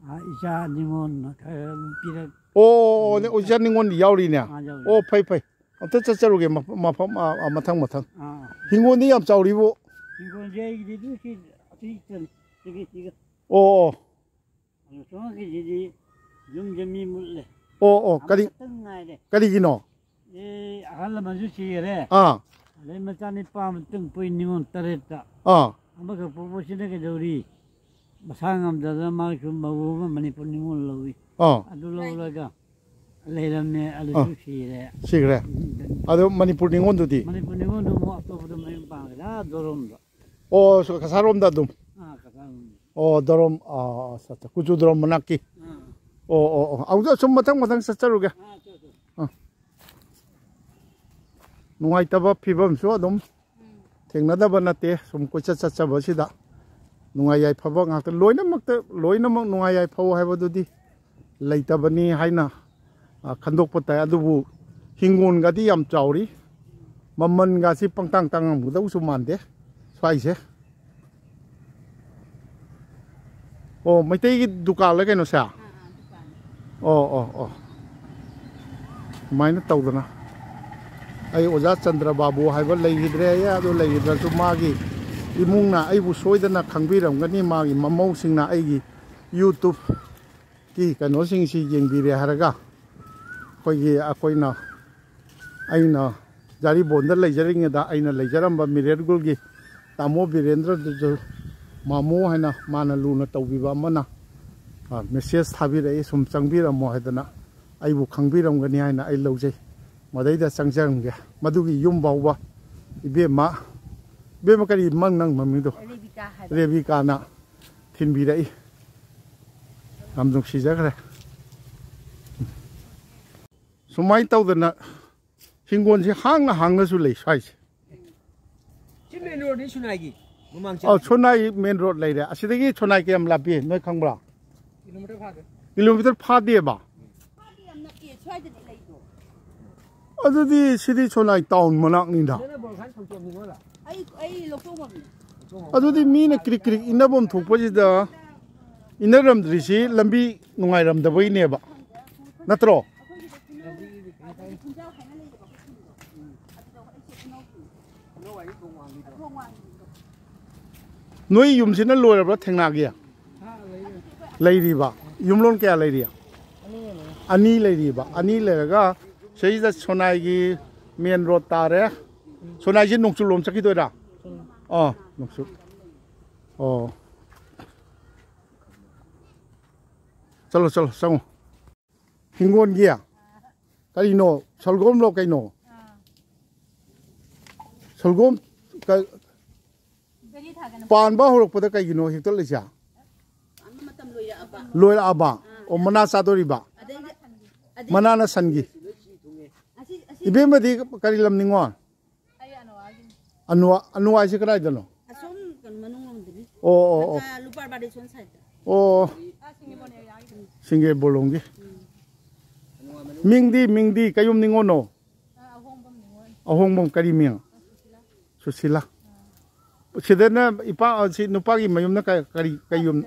ꯑꯥ, ꯏꯆꯥ ꯅꯤꯉꯣꯜꯅ ꯈꯔ ꯑꯗꯨꯝ ꯄꯤꯔꯛ꯫ ꯑꯣ, ꯎꯝ, ꯏꯆꯥ ꯅꯤꯉꯣꯜꯗꯤ ꯌꯥꯎꯔꯤꯅꯦ? ꯑꯥ, ꯌꯥꯎꯔꯤ꯫ ꯑꯣ, ꯐꯩ, ꯐꯩ꯫ ꯑꯝꯇ ꯆꯠꯆꯔꯨꯒꯦ, ꯃꯐꯝ, ꯃꯐꯝ, ꯑꯥ, ꯑꯥ, ꯃꯊꯪ, ꯃꯊꯪ꯫ ꯑꯥ꯫ ꯍꯤꯡꯒꯣꯜꯗꯤ ꯌꯥꯝ ꯆꯥꯎꯔꯤꯕꯣ? ꯍꯤꯡꯒꯣꯜꯁꯦ ꯑꯩꯒꯤꯗꯤ ꯑꯗꯨ ꯁꯤ, ꯑꯁꯤ ꯆꯟ-, ꯁꯤꯒꯤ, ꯁꯤꯒ꯫ ꯑꯣ, ꯑꯣ꯫ ꯑꯗꯨ ꯁꯣꯝꯒꯤꯁꯤꯗꯤ ꯌꯨꯝꯁꯦ ꯃꯤ ꯃꯨꯠꯂꯦ꯫ ꯑꯣ, ꯑꯣ, ꯀꯔꯤ-, ꯑꯃꯈꯛꯇꯪ ꯉꯥꯏꯔꯦ꯫ ꯀꯔꯤꯒꯤꯅꯣ? ꯑꯦ, ꯑꯍꯜ ꯂꯃꯟꯁꯨ ꯁꯤꯈꯔꯦ꯫ ꯑꯥ꯫ ꯑꯗꯩ ꯃꯆꯥꯅꯤꯄꯥ ꯑꯃꯇꯪ ꯄꯣꯛꯏ ꯅꯤꯉꯣꯜ ꯇꯔꯦꯠꯇ꯫ ꯑꯥ꯫ ꯑꯃꯈꯛ ꯄꯣꯛꯄꯁꯤꯅ ꯀꯩꯗꯧꯔꯤ? ꯃꯁꯥ ꯉꯝꯗꯗꯅ ꯃꯥꯒꯤꯁꯨ ꯃꯧ ꯑꯃ ꯃꯅꯤꯄꯨꯔ ꯅꯤꯉꯣꯜ ꯂꯧꯏ꯫ ꯑꯥ꯫ ꯑꯗꯨ ꯂꯧꯔꯒ ꯂꯩꯔꯝꯃꯦ, ꯑꯗꯨꯁꯨ ꯑꯥ꯫ ꯁꯤꯔꯦ꯫ ꯁꯤꯈ꯭ꯔꯦ? ꯎꯝ, ꯎꯝ꯫ ꯑꯗꯣ ꯃꯅꯤꯄꯨꯔ ꯅꯤꯉꯣꯜꯗꯨꯗꯤ? ꯃꯅꯤꯄꯨꯔ ꯅꯤꯉꯣꯜꯗꯨ ꯑꯃꯨꯛ ꯑꯇꯣꯞꯄꯗ ꯃꯌꯨꯝ ꯄꯥꯟꯈ꯭ꯔꯦ, ꯑꯥ, ꯗꯣꯔꯣꯝꯗ꯫ ꯑꯣ, ꯁꯣ-, ꯀꯁꯥꯔꯣꯝꯗ ꯑꯗꯨꯝ? ꯑꯥ, ꯀꯁꯥꯔꯣꯝꯗ꯫ ꯑꯣ, ꯗꯣꯔꯣꯝ, ꯑꯥ, ꯑꯠꯆꯥ, ꯑꯠꯆꯥ, ꯀꯨꯆꯨ ꯗꯣꯔꯣꯝ ꯃꯅꯥꯛꯀꯤ? ꯑꯥ꯫ ꯑꯣ, ꯑꯣ, ꯑꯣ, ꯑꯗꯨꯗ ꯁꯨꯝ ꯃꯊꯪ ꯃꯊꯪ ꯆꯠꯆꯔꯨꯒꯦ꯫ ꯑꯥ, ꯆꯠ, ꯆꯠ꯫ ꯑꯥ꯫ ꯅꯨꯡꯉꯥꯏꯇꯕ ꯐꯤꯕꯝꯁꯨ ꯑꯗꯨꯝ ꯎꯝ꯫ ꯊꯦꯡꯅꯗꯕ ꯅꯠꯇꯦ, ꯁꯨꯝ ꯀꯣꯏꯆꯠ ꯆꯠꯆꯕꯁꯤꯗ ꯅꯨꯡꯉꯥꯏ ꯌꯥꯏꯐꯕ ꯉꯥꯛꯇ, ꯂꯣꯏꯅꯃꯛꯇ, ꯂꯣꯏꯅꯃꯛ ꯅꯨꯡꯉꯥꯏ ꯌꯥꯏꯐꯧ ꯍꯥꯏꯕꯗꯨꯗꯤ ꯂꯩꯇꯕꯅꯤ ꯍꯥꯏꯅ, ꯑ, ꯈꯟꯗꯣꯛꯄ ꯇꯥꯏ꯫ ꯑꯗꯨꯕꯨ ꯍꯤꯡꯒꯣꯜꯒꯗꯤ ꯌꯥꯝ ꯆꯥꯎꯔꯤ, ꯃꯃꯜꯒꯁꯤ ꯄꯪꯇꯥꯡ ꯇꯥꯡꯉꯝꯒꯗꯧꯁꯨ ꯃꯥꯟꯗꯦ ꯁ꯭ꯋꯥꯏꯁꯦ꯫ ꯑꯣ, ꯃꯩꯇꯩꯒꯤ ꯗꯨꯀꯥꯟꯂ ꯀꯩꯅꯣ ꯁꯦ? ꯑꯥ, ꯑꯥ, ꯗꯨꯀꯥꯟ꯫ ꯑꯣ, ꯑꯣ, ꯑꯣ꯫ ꯁꯨꯃꯥꯏꯅ ꯇꯧꯗꯅ ꯑꯩ ꯑꯣꯖꯥ ꯆꯟꯗ꯭ꯔ ꯕꯥꯕꯨ ꯍꯥꯏꯕ ꯂꯩꯈꯤꯗ꯭ꯔꯦ꯫ ꯑꯗꯨ ꯂꯩꯈꯤꯗ꯭ꯔꯁꯨ ꯃꯥꯒꯤ ꯏꯃꯨꯡꯅ ꯑꯩꯕꯨ ꯁꯣꯏꯗꯅ ꯈꯪꯕꯤꯔꯝꯒꯅꯤ꯫ ꯃꯥꯒꯤ ꯃꯃꯧꯁꯤꯡꯅ ꯑꯩꯒꯤ YouTubeꯀꯤ ꯀꯩꯅꯣꯁꯤꯡꯁꯤ ꯌꯦꯡꯕꯤꯔꯦ ꯍꯥꯏꯔꯒ ꯑꯩꯈꯣꯏꯒꯤ, ꯑꯩꯈꯣꯏꯅ, ꯑꯩꯅ ꯖꯥꯔꯤꯕꯣꯟꯗ ꯂꯩꯖꯔꯤꯉꯩꯗ ꯑꯩꯅ ꯂꯩꯖꯔꯝꯕ ꯃꯤꯔꯦꯠꯒꯨꯜꯒꯤ ꯇꯥꯃꯣ ꯕꯤꯔꯦꯟꯗ꯭ꯔꯗꯨꯁꯨ ꯃꯥꯃꯣ ꯍꯥꯏꯅ ꯃꯥꯅ ꯂꯨꯅ ꯇꯧꯕꯤꯕ ꯑꯃꯅ, ꯑ, message ꯊꯥꯕꯤꯔꯛꯏ, "ꯁꯨꯝ ꯆꯪꯕꯤꯔꯝꯃꯣ" ꯍꯥꯏꯗꯅ꯫ ꯑꯩꯕꯨ ꯈꯪꯕꯤꯔꯝꯒꯅꯤ ꯍꯥꯏꯅ ꯑꯩ ꯂꯧꯖꯩ꯫ ꯃꯗꯩꯗ ꯆꯪꯖꯔꯝꯒꯦ꯫ ꯃꯗꯨꯒꯤ ꯌꯨꯝ ꯐꯥꯎꯕ ꯏꯕꯦꯝꯃ, ꯏꯕꯦꯝꯃ ꯀꯔꯤ ꯃꯪ ꯅꯪ ꯃꯃꯤꯡꯗꯣ? ꯔꯦꯕꯤꯀꯥ ꯍꯥꯏꯕ꯫ ꯔꯦꯕꯤꯀꯥꯅ ꯊꯤꯟꯕꯤꯔꯛꯏ꯫ ꯌꯥꯝ ꯅꯨꯡꯁꯤꯖꯈ꯭ꯔꯦ꯫ ꯁꯨꯃꯥꯏꯅ ꯇꯧꯗꯅ ꯍꯤꯡꯒꯣꯜꯁꯦ ꯍꯥꯡꯅ ꯍꯥꯡꯅꯁꯨ ꯂꯩ ꯁ꯭ꯋꯥꯏꯁꯦ꯫ ꯁꯤ main roadꯅꯤ ꯁꯨꯅꯥꯏꯒꯤ꯫ ꯃꯃꯥꯡ ꯑꯧ, ꯆꯠꯂꯤ꯫ ꯁꯣꯅꯥꯏ main road ꯂꯩꯔꯦ꯫ ꯑꯁꯤꯗꯒꯤ ꯁꯣꯅꯥꯏ ꯀꯌꯥꯝ ꯂꯥꯞꯄꯤ ꯅꯣꯏ ꯈꯪꯕ꯭ꯔꯥ? Kilometre ꯐꯥꯗꯦ꯫ Kilometre ꯐꯥꯗꯦꯕ? ꯐꯥꯗꯦ, ꯌꯥꯝ ꯅꯛꯑꯦ ꯁ꯭ꯋꯥꯏꯗꯗꯤ ꯂꯩꯗꯣ꯫ ꯑꯗꯨꯗꯤ ꯁꯤꯗꯤ ꯁꯣꯅꯥꯏ town ꯃꯅꯥꯛꯅꯤꯗ꯫ ꯅꯪꯅ ꯕꯣꯜ ꯈꯥꯏ ꯁꯪꯇꯣꯛꯑꯝꯅꯤꯉꯣ꯫ ꯑꯩ, ꯑꯩ ꯂꯧꯊꯣꯛꯑꯝꯃꯕꯅꯤ꯫ ꯑꯗꯨꯗꯤ ꯃꯤꯅ ꯀ꯭ꯔꯤꯛ ꯀ꯭ꯔꯤꯛ ꯏꯟꯅꯐꯝ ꯊꯣꯛꯄꯁꯤꯗ ꯏꯟꯅꯔꯝꯗ꯭ꯔꯤꯁꯤ ꯂꯝꯕꯤ ꯅꯨꯡꯉꯥꯏꯔꯝꯗꯕꯩꯅꯦꯕ, ꯅꯠꯇ꯭ꯔꯣ? ꯑꯩꯈꯣꯏꯒꯤꯗ ꯈꯨꯟꯖꯥꯎ ꯍꯥꯏꯅ ꯂꯩꯌꯦꯕ ꯑꯩꯈꯣꯏ ꯈꯨꯟ꯫ ꯅꯣꯏ ꯌꯨꯝꯁꯤꯅ ꯂꯣꯏꯔꯕ꯭ꯔꯥ ꯊꯦꯡꯅꯒꯤ? ꯂꯩꯔꯤꯕ? ꯌꯨꯝꯂꯣꯟ ꯀꯌꯥ ꯂꯩꯔꯤ? ꯑꯅꯤ ꯂꯩꯔꯤꯕ? ꯑꯅꯤ ꯂꯩꯔꯒ ꯁꯤꯗꯩꯁꯤꯗ ꯁꯣꯅꯥꯏꯒꯤ ꯃꯦꯟ ꯔꯣꯗ ꯇꯥꯔꯦ꯫ ꯁꯣꯅꯥꯏꯁꯤ ꯅꯣꯡꯆꯨꯞꯂꯣꯝ ꯆꯠꯈꯤꯗꯣꯏꯔꯥ? ꯑꯥ, ꯅꯣꯡꯆꯨꯞ꯫ ꯑꯣ꯫ ꯆꯠꯂꯣ, ꯆꯠꯂꯣ, ꯆꯪꯉꯣ꯫ ꯍꯤꯡꯒꯣꯜꯒꯤ? ꯀꯔꯤꯅꯣ? ꯁꯜꯒꯣꯝꯂꯣ ꯀꯩꯅꯣ? ꯁꯜꯒꯣꯝ ꯀ-, ꯄꯥꯟꯕ ꯍꯧꯔꯛꯄꯗ ꯀꯩꯒꯤꯅꯣ ꯍꯦꯛꯇꯠꯂꯤꯁꯦ? ꯂꯣꯏꯔꯛꯑꯕ? ꯑꯣ, ꯃꯅꯥ ꯆꯥꯗꯣꯔꯤꯕ? ꯃꯅꯥꯅ ꯁꯟꯒꯤ? ꯏꯕꯦꯝꯃꯗꯤ ꯀꯔꯤ ꯂꯝ ꯅꯤꯉꯣꯜ? ꯑꯅꯨꯋꯥ, ꯑꯅꯨꯋꯥ ꯍꯥꯏꯁꯦ ꯀꯗꯥꯏꯗꯅꯣ? ꯑꯁꯣꯝ ꯀꯩꯅꯣ ꯃꯅꯨꯡ ꯂꯣꯝꯗꯅꯤ꯫ ꯑꯣ, ꯑꯣ, ꯑꯣ꯫ ꯂꯨꯄꯥ ꯕꯥꯔꯗꯦꯁꯣꯟ ꯁꯥꯏꯠꯇ꯫ ꯑꯣ, ꯑꯣ꯫ ꯁꯤꯡꯒꯦꯕꯣꯂꯣꯡꯒꯤ꯫ ꯃꯤꯡꯗꯤ, ꯃꯤꯡꯗꯤ ꯀꯩꯌꯨꯝ ꯅꯤꯉꯣꯜꯅꯣ? ꯑꯍꯣꯡꯕꯝ ꯀꯔꯤ ꯃꯤꯡ? ꯁꯨꯁꯤꯂꯥ꯫ ꯁꯤꯗꯅ ꯏꯄꯥ, ꯁꯤ ꯅꯨꯄꯥꯒꯤ ꯃꯌꯨꯝꯅ ꯀ-, ꯀꯔꯤ, ꯀꯩ ꯌꯨꯝ?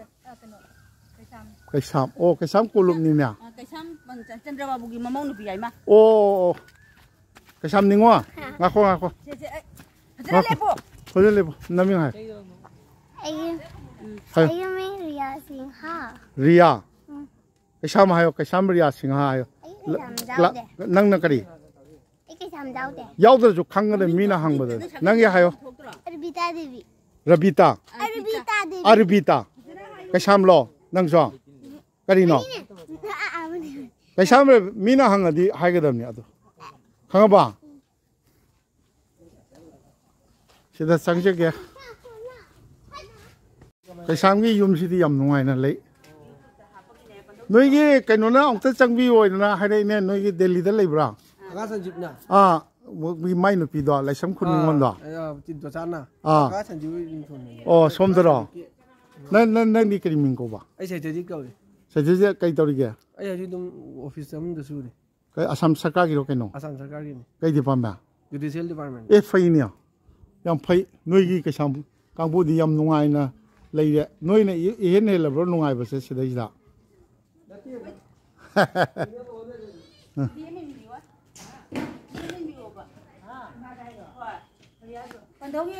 ꯀꯩꯁꯥꯝ꯫ ꯑꯣ, ꯀꯩꯁꯥꯝ ꯀꯣꯂꯨꯞꯅꯤꯅꯦ꯫ ꯑ, ꯀꯩꯁꯥꯝ, ꯆꯟꯗ꯭ꯔꯕꯥꯕꯨꯒꯤ ꯃꯃꯧ ꯅꯨꯄꯤ ꯍꯥꯏꯃ꯫ ꯑꯣ, ꯑꯣ, ꯑꯣ꯫ ꯀꯩꯁꯥꯝ ꯅꯤꯉꯣ? ꯉꯥꯈꯣ, ꯉꯥꯈꯣ꯫ ꯁꯦ, ꯁꯦ, ꯑꯩ, ꯐꯖꯅ ꯉꯥꯈꯣ꯫ ꯂꯦꯞꯄꯣ꯫ ꯐꯖꯅ ꯂꯦꯞꯄꯣ꯫ ꯅꯃꯤꯡ ꯍꯥꯏ꯫ ꯑꯩꯒꯤ, ꯍꯥꯏꯌꯣ꯫ ꯑꯩꯒꯤ ꯃꯤꯡ ꯔꯤꯌꯥ ꯁꯤꯡꯍ꯫ ꯔꯤꯌꯥ? ꯎꯝ꯫ ꯀꯩꯁꯥꯝ ꯍꯥꯏꯌꯣ, ꯀꯩꯁꯥꯝ ꯔꯤꯌꯥ ꯁꯤꯡꯍ ꯍꯥꯏꯌꯣ꯫ ꯑꯩ ꯀꯩꯁꯥꯝ ꯂ-, ꯌꯥꯎꯗꯦ꯫ ꯅꯪꯅ ꯀꯔꯤ? ꯑꯩ ꯀꯩꯁꯥꯝ ꯌꯥꯎꯗꯦ꯫ ꯌꯥꯎꯗ꯭ꯔꯁꯨ ꯈꯪꯒꯗꯕ ꯃꯤꯅ ꯍꯪꯕꯗ꯫ ꯅꯪꯒꯤ ꯍꯥꯏꯌꯣ꯫ ꯑꯔꯕꯤꯇꯥ ꯗꯦꯕꯤ꯫ ꯔꯕꯤꯇꯥ? ꯑꯔꯕꯤꯇꯥ ꯗꯦꯕꯤ꯫ ꯑꯔꯕꯤꯇꯥ? ꯀꯩꯁꯥꯝꯂꯣ ꯅꯪꯁꯨ? ꯀꯔꯤꯅꯣ? ꯑꯩꯅꯦ꯫ ꯑꯥ, ꯑꯥ, ꯑꯃꯅꯦ꯫ ꯀꯩꯁꯥꯝ ꯔ-, ꯃꯤꯅ ꯍꯪꯉꯗꯤ ꯍꯥꯏꯒꯗꯕꯅꯤ ꯑꯗꯨ꯫ ꯈꯪꯉꯕ? ꯁꯤꯗ ꯆꯪꯖꯒꯦ꯫ ꯀꯩꯁꯥꯝꯒꯤ ꯌꯨꯝꯁꯤꯗꯤ ꯌꯥꯝ ꯅꯨꯡꯉꯥꯏꯅ ꯂꯩ꯫ ꯅꯣꯏꯒꯤ ꯀꯩꯅꯣꯅ ꯑꯃꯨꯛꯇ ꯆꯪꯕꯤꯌꯣ ꯍꯥꯏꯗꯅ ꯍꯥꯏꯔꯛꯏꯅꯦ, ꯅꯣꯏꯒꯤ ꯗꯦꯜꯂꯤꯗ ꯂꯩꯕ꯭ꯔꯥ? ꯑꯉꯥꯡ ꯁꯟꯖꯤꯞꯅ꯫ ꯑꯥ, ꯃꯥꯏ ꯅꯨꯄꯤꯗꯣ, ꯂꯥꯏꯁ꯭ꯔꯝ ꯈꯨꯟ ꯅꯤꯉꯣꯟꯗꯣ? ꯑꯥ, ꯇꯤꯟꯇꯣꯆꯥꯅ꯫ ꯑꯥ꯫ ꯑꯉꯥꯡ ꯁꯟꯖꯤꯞ ꯍꯣꯏ ꯌꯨꯝ ꯊꯣꯡꯕꯅꯦ꯫ ꯑꯣ, ꯁꯣꯝꯗꯔꯣ? ꯁꯟꯖꯤꯞꯀꯤ꯫ ꯅꯪ, ꯅꯪ, ꯅꯪꯗꯤ ꯀꯔꯤ ꯃꯤꯡ ꯀꯧꯕ? ꯑꯩ ꯁꯩꯇꯗꯤ ꯀꯧꯏ꯫ ꯁꯩꯇꯗꯤ ꯀꯩ ꯇꯧꯔꯤꯒꯦ? ꯑꯩ ꯍꯧꯖꯤꯛ ꯑꯗꯨꯝ ꯑꯣꯐꯤꯁ ꯑꯃꯗ ꯁꯨꯔꯤ꯫ ꯀꯩ, ꯑꯁꯥꯝ ꯁꯔꯀꯥꯔꯒꯤꯔꯣ ꯀꯩꯅꯣ? ꯑꯁꯥꯝ ꯁꯔꯀꯥꯔꯒꯤꯅꯤ꯫ ꯀꯩ ꯗꯤꯄꯥꯔꯠꯃꯦꯟ? ꯖꯨꯗꯤꯁꯤꯌꯦꯜ ꯗꯤꯄꯥꯔꯠꯃꯦꯟ꯫ ꯑꯦ, ꯐꯩꯅꯦ꯫ ꯌꯥꯝ ꯐꯩ꯫ ꯅꯣꯏꯒꯤ ꯀꯩꯁꯥꯝ ꯀꯥꯡꯕꯨꯗꯤ ꯌꯥꯝ ꯅꯨꯡꯉꯥꯏꯅ ꯂꯩꯔꯦ꯫ ꯅꯣꯏꯅ ꯏ-, ꯏꯍꯦꯟ ꯍꯦꯜꯂꯕ꯭ꯔꯣ ꯅꯨꯡꯉꯥꯏꯕꯁꯦ ꯁꯤꯗꯩꯁꯤꯗ? ꯀꯝꯗꯧꯒꯤ?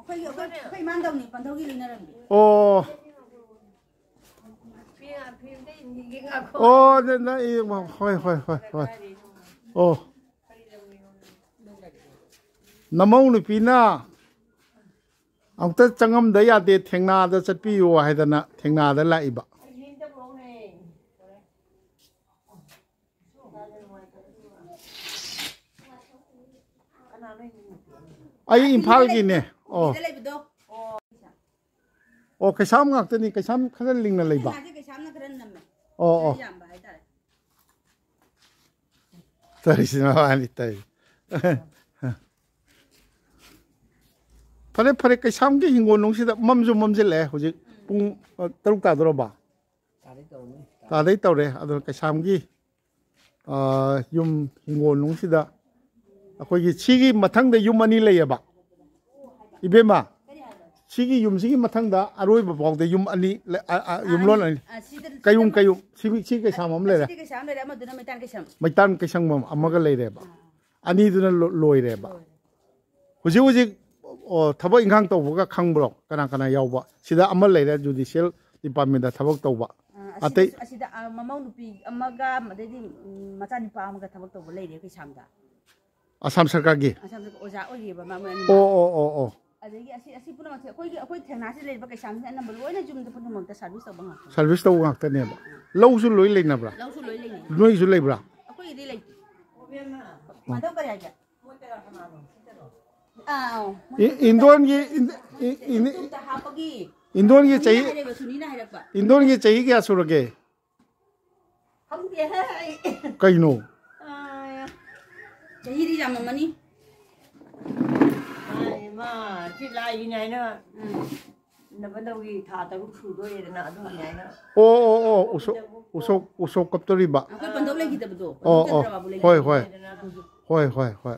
ꯑꯩꯈꯣꯏꯒꯤ ꯑꯩꯈꯣꯏ ꯑꯩꯈꯣꯏ ꯏꯃꯥꯟꯗꯧꯅꯤ ꯄꯟꯊꯧꯒꯤ ꯂꯣꯏꯅꯔꯝꯕꯤ꯫ ꯑꯣ꯫ ꯑꯣ, ꯅ- ꯅ- ꯏ- ꯍꯣꯏ, ꯍꯣꯏ, ꯍꯣꯏ, ꯍꯣꯏ꯫ ꯑꯣ꯫ ꯅꯃꯧ ꯅꯨꯄꯤꯅ ꯑꯃꯨꯛꯇ ꯆꯪꯉꯝꯗ ꯌꯥꯗꯦ, ꯊꯦꯡꯅꯥꯗ ꯆꯠꯄꯤꯌꯨ ꯍꯥꯏꯗꯅ ꯊꯦꯡꯅꯥꯗ ꯂꯥꯛꯏꯕ꯫ ꯑꯩ ꯏꯝꯐꯥꯜꯒꯤꯅꯦ꯫ ꯑꯣ꯫ ꯂꯩꯕꯗꯣ꯫ ꯑꯣ, ꯀꯩꯁꯥꯝ ꯉꯥꯛꯇꯅꯤ, ꯀꯩꯁꯥꯝ ꯈꯔ ꯂꯤꯡꯅ ꯂꯩꯕ꯫ ꯀꯩꯁꯥꯝꯁꯦ ꯀꯩꯁꯥꯝꯅ ꯈꯔ ꯅꯝꯃꯦ꯫ ꯑꯣ, ꯑꯣ꯫ ꯈꯔ ꯌꯥꯝꯕ ꯍꯥꯏꯇꯥꯔꯦ꯫ ꯇꯧꯔꯤꯁꯤ ꯃꯕꯥꯅꯤ ꯇꯧꯔꯤ꯫ ꯐꯔꯦ, ꯐꯔꯦ, ꯀꯩꯁꯥꯝꯒꯤ ꯍꯤꯡꯒꯣꯜ ꯅꯨꯡꯁꯤꯗ ꯃꯝꯁꯨ ꯃꯝꯁꯤꯜꯂꯛꯑꯦ ꯍꯧꯖꯤꯛ꯫ ꯄꯨꯡ, ꯑ, ꯇꯔꯨꯛ ꯇꯥꯗꯣꯔꯕ? ꯇꯥꯗꯩ ꯇꯧꯔꯦ꯫ ꯑꯗꯨꯅ ꯀꯩꯁꯥꯝꯒꯤ, ꯑ, ꯌꯨꯝ ꯍꯤꯡꯒꯣꯜ ꯅꯨꯡꯁꯤꯗ ꯑꯩꯈꯣꯏꯒꯤ ꯁꯤꯒꯤ ꯃꯊꯪꯗ ꯌꯨꯝ ꯑꯅꯤ ꯂꯩꯌꯦꯕ꯫ ꯏꯕꯦꯝꯃ, ꯁꯤꯒꯤ ꯌꯨꯝꯁꯤꯒꯤ ꯃꯊꯪꯗ ꯑꯔꯣꯏꯕ ꯐꯥꯎꯗ ꯌꯨꯝ ꯑꯅꯤ ꯂꯩ-, ꯑ, ꯑ, ꯌꯨꯝꯂꯣꯟ ꯑꯅꯤ꯫ ꯑ, ꯁꯤꯗ-, ꯀꯩꯌꯨꯝ, ꯁꯤꯗ-, ꯀꯩꯌꯨꯝ꯫ ꯁꯤꯒꯤ, ꯁꯤ ꯀꯩꯁꯥꯝ ꯑꯃ ꯂꯩꯔꯦ꯫ ꯑꯁꯤꯗꯤ ꯀꯩꯁꯥꯝ ꯂꯩꯔꯦ, ꯑꯃꯗꯨꯅ ꯃꯩꯇꯥꯟ ꯀꯩꯁꯥꯝ꯫ ꯃꯩꯇꯥꯟ ꯀꯩꯁꯪꯕꯝ ꯑꯃꯒ ꯂꯩꯔꯦꯕ꯫ ꯑꯥ꯫ ꯑꯅꯤꯗꯨꯅ ꯂꯣ-, ꯂꯣꯏꯔꯦꯕ꯫ ꯂꯣꯏꯔꯦ꯫ ꯍꯧꯖꯤꯛ ꯍꯧꯖꯤꯛ, ꯑꯣ, ꯊꯕꯛ ꯏꯪꯈꯥꯡ ꯇꯧꯕꯒ ꯈꯪꯕ꯭ꯔꯣ? ꯀꯅꯥ ꯀꯅꯥ ꯌꯥꯎꯕ? ꯁꯤꯗ ꯑꯃ ꯂꯩꯔꯦ, ꯖꯨꯗꯤꯁꯤꯌꯦꯜ ꯗꯤꯄꯥꯔꯠꯃꯦꯟꯗ ꯊꯕꯛ ꯇꯧꯕ꯫ ꯑꯥ, ꯑꯁꯤꯗ-, ꯑꯇꯩ ꯑꯁꯤꯗ, ꯑꯥ, ꯃꯃꯧ ꯅꯨꯄꯤ ꯑꯃꯒ, ꯑꯗꯩꯗꯤ, ꯎꯝ, ꯃꯆꯥꯅꯨꯄꯥ ꯑꯃꯒ ꯊꯕꯛ ꯇꯧꯕ ꯂꯩꯔꯦ ꯀꯩꯁꯥꯝꯗ꯫ ꯑꯁꯥꯝ ꯁꯔꯀꯥꯔꯒꯤ? ꯑꯁꯥꯝ ꯁꯔꯀꯥꯔ ꯑꯣꯖꯥ ꯑꯣꯏꯔꯤꯑꯕ ꯃꯥ, ꯃꯣꯏ ꯑꯅꯤꯃꯛ꯫ ꯑꯣ, ꯑꯣ, ꯑꯣ, ꯑꯣ꯫ ꯑꯗꯒꯤ ꯑꯁꯤ, ꯑꯁꯤ ꯄꯨꯝꯅꯃꯛꯁꯦ ꯑꯩꯈꯣꯏꯒꯤ, ꯑꯩꯈꯣꯏ ꯊꯦꯡꯅꯥꯁꯤ ꯂꯩꯔꯤꯕ ꯀꯩꯁꯥꯝꯁꯤ ꯑꯅꯝꯕ ꯂꯣꯏꯅ ꯌꯨꯝꯗ ꯄꯨꯝꯅꯃꯛꯇ ꯁꯥꯔꯚꯤꯁ ꯇꯧꯕ ꯉꯥꯛꯇꯅꯤ꯫ ꯁꯥꯔꯚꯤꯁ ꯇꯧꯕ ꯉꯥꯛꯇꯅꯦꯕ꯫ ꯂꯧꯁꯨ ꯂꯣꯏ ꯂꯩꯅꯕ꯭ꯔꯥ? ꯂꯧꯁꯨ ꯂꯣꯏ ꯂꯩꯅꯩ꯫ ꯅꯣꯏꯁꯨ ꯂꯩꯕ꯭ꯔꯥ? ꯑꯩꯈꯣꯏꯒꯤꯗꯤ ꯂꯩꯇꯦ꯫ ꯃꯥꯙꯧ ꯀꯔꯤ ꯍꯥꯏꯒꯦ? ꯑꯥ, ꯑꯥꯎ꯫ ꯏ-, ꯏꯟꯗꯣꯟꯒꯤ, ꯏꯟ-, ꯏ-, ꯏꯟ-, YouTube ꯇ ꯍꯥꯞꯄꯒꯤ꯫ ꯏꯟꯗꯣꯟꯒꯤ ꯆꯍꯤ, ꯁꯨꯅꯤꯅ ꯍꯥꯏꯔꯦꯕ, ꯁꯨꯅꯤꯅ ꯍꯥꯏꯔꯛꯄ꯫ ꯏꯟꯗꯣꯟꯒꯤ ꯆꯍꯤ ꯀꯌꯥ ꯁꯨꯔꯒꯦ? ꯈꯪꯗꯦꯍꯦ ꯑꯩ꯫ ꯀꯩꯅꯣ? ꯑꯥ, ꯆꯍꯤꯗꯤ ꯌꯥꯝꯃꯝꯃꯅꯤ꯫ ꯃꯥꯅꯦ, ꯃꯥ ꯁꯤ ꯂꯥꯛꯏꯅꯦ ꯍꯥꯏꯅ꯫ ꯎꯝ꯫ ꯅꯕꯗꯧꯒꯤ ꯊꯥ ꯇꯔꯨꯛ ꯁꯨꯗꯣꯔꯦꯗꯅ, ꯑꯗꯨꯒꯤꯅꯦ ꯍꯥꯏꯅ꯫ ꯑꯣ, ꯑꯣ, ꯑꯣ, ꯎꯁꯣꯞ, ꯎꯁꯣꯞ, ꯎꯁꯣꯞ ꯀꯞꯇꯣꯔꯤꯕ꯫ ꯑꯩꯈꯣꯏ ꯄꯟꯊꯧ ꯂꯩꯈꯤꯗꯕꯗꯣ, ꯑꯣ, ꯄꯟꯊꯧ ꯑꯣ꯫ ꯆꯠꯇ꯭ꯔꯕꯕꯨ ꯍꯣꯏ, ꯍꯣꯏ꯫ ꯂꯩꯈꯤꯗ꯭ꯔꯦꯗꯅ ꯑꯗꯨꯒꯤ꯫ ꯍꯣꯏ, ꯍꯣꯏ, ꯍꯣꯏ꯫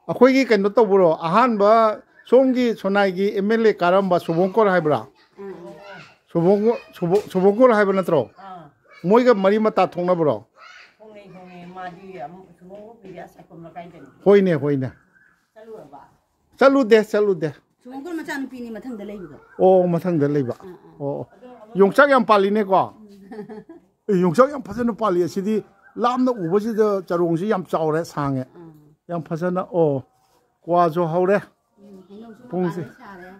ꯑꯩꯈꯣꯏꯒꯤ ꯀꯩꯅꯣ ꯇꯧꯕ꯭ꯔꯣ? ꯑꯍꯥꯟꯕ ꯁꯣꯝꯒꯤ ꯁꯣꯅꯥꯏꯒꯤ ꯑꯦꯝ ꯑꯦꯜ ꯑꯦ ꯀꯥꯔꯝꯕ ꯁꯨꯕꯣꯡꯀꯣꯔ ꯍꯥꯏꯕ꯭ꯔꯥ? ꯎꯝ꯫ ꯁꯨꯕꯣꯡ-, ꯁꯨꯕꯣ-, ꯁꯨꯕꯣꯡꯀꯣꯔ ꯍꯥꯏꯕ ꯅꯠꯇ꯭ꯔꯣ? ꯑꯥ꯫ ꯃꯣꯏꯒ ꯃꯔꯤ ꯃꯇꯥ ꯊꯣꯛꯅꯕ꯭ꯔꯣ? ꯊꯣꯛꯅꯩ, ꯊꯣꯛꯅꯩ꯫ ꯃꯥꯗꯤ ꯑꯃꯨꯛ ꯁꯨꯕꯣꯡꯀꯣꯔ ꯄꯤꯔꯤꯌꯥ ꯁꯥꯏꯈꯣꯝ ꯂꯩꯀꯥꯏꯗꯅꯤ꯫ ꯍꯣꯏꯅꯦ, ꯍꯣꯏꯅꯦ꯫ ꯆꯠꯂꯨꯔꯕ? ꯆꯠꯂꯨꯗꯦ, ꯆꯠꯂꯨꯗꯦ꯫ ꯁꯨꯃꯪꯒꯣꯜ ꯃꯆꯥꯅꯨꯄꯤꯅꯤ ꯃꯊꯪꯗ ꯂꯩꯕꯗꯣ꯫ ꯑꯣ, ꯃꯊꯪꯗ ꯂꯩꯕ꯫ ꯑꯣ, ꯑꯣ꯫ ꯌꯣꯡꯆꯥꯛ ꯌꯥꯝ ꯄꯥꯜꯂꯤꯅꯦꯀꯣ꯫ ꯑꯦ, ꯌꯣꯡꯆꯥꯛ ꯌꯥꯝ ꯐꯖꯅ ꯄꯥꯜꯂꯤ꯫ ꯑꯁꯤꯗꯤ ꯂꯥꯞꯅ ꯎꯕꯁꯤꯗ ꯆꯔꯣꯡꯁꯤ ꯌꯥꯝ ꯆꯥꯎꯔꯦ, ꯁꯥꯡꯉꯦ꯫ ꯌꯥꯝ ꯐꯖꯅ꯫ ꯑꯣ, ꯀ꯭ꯋꯥꯁꯨ ꯍꯧꯔꯦ꯫ ꯎꯝ, ꯍꯩꯅꯧꯁꯨ ꯄꯨꯡꯁꯦ꯫ ꯃꯄꯥꯟꯗ ꯁꯥꯔꯦ꯫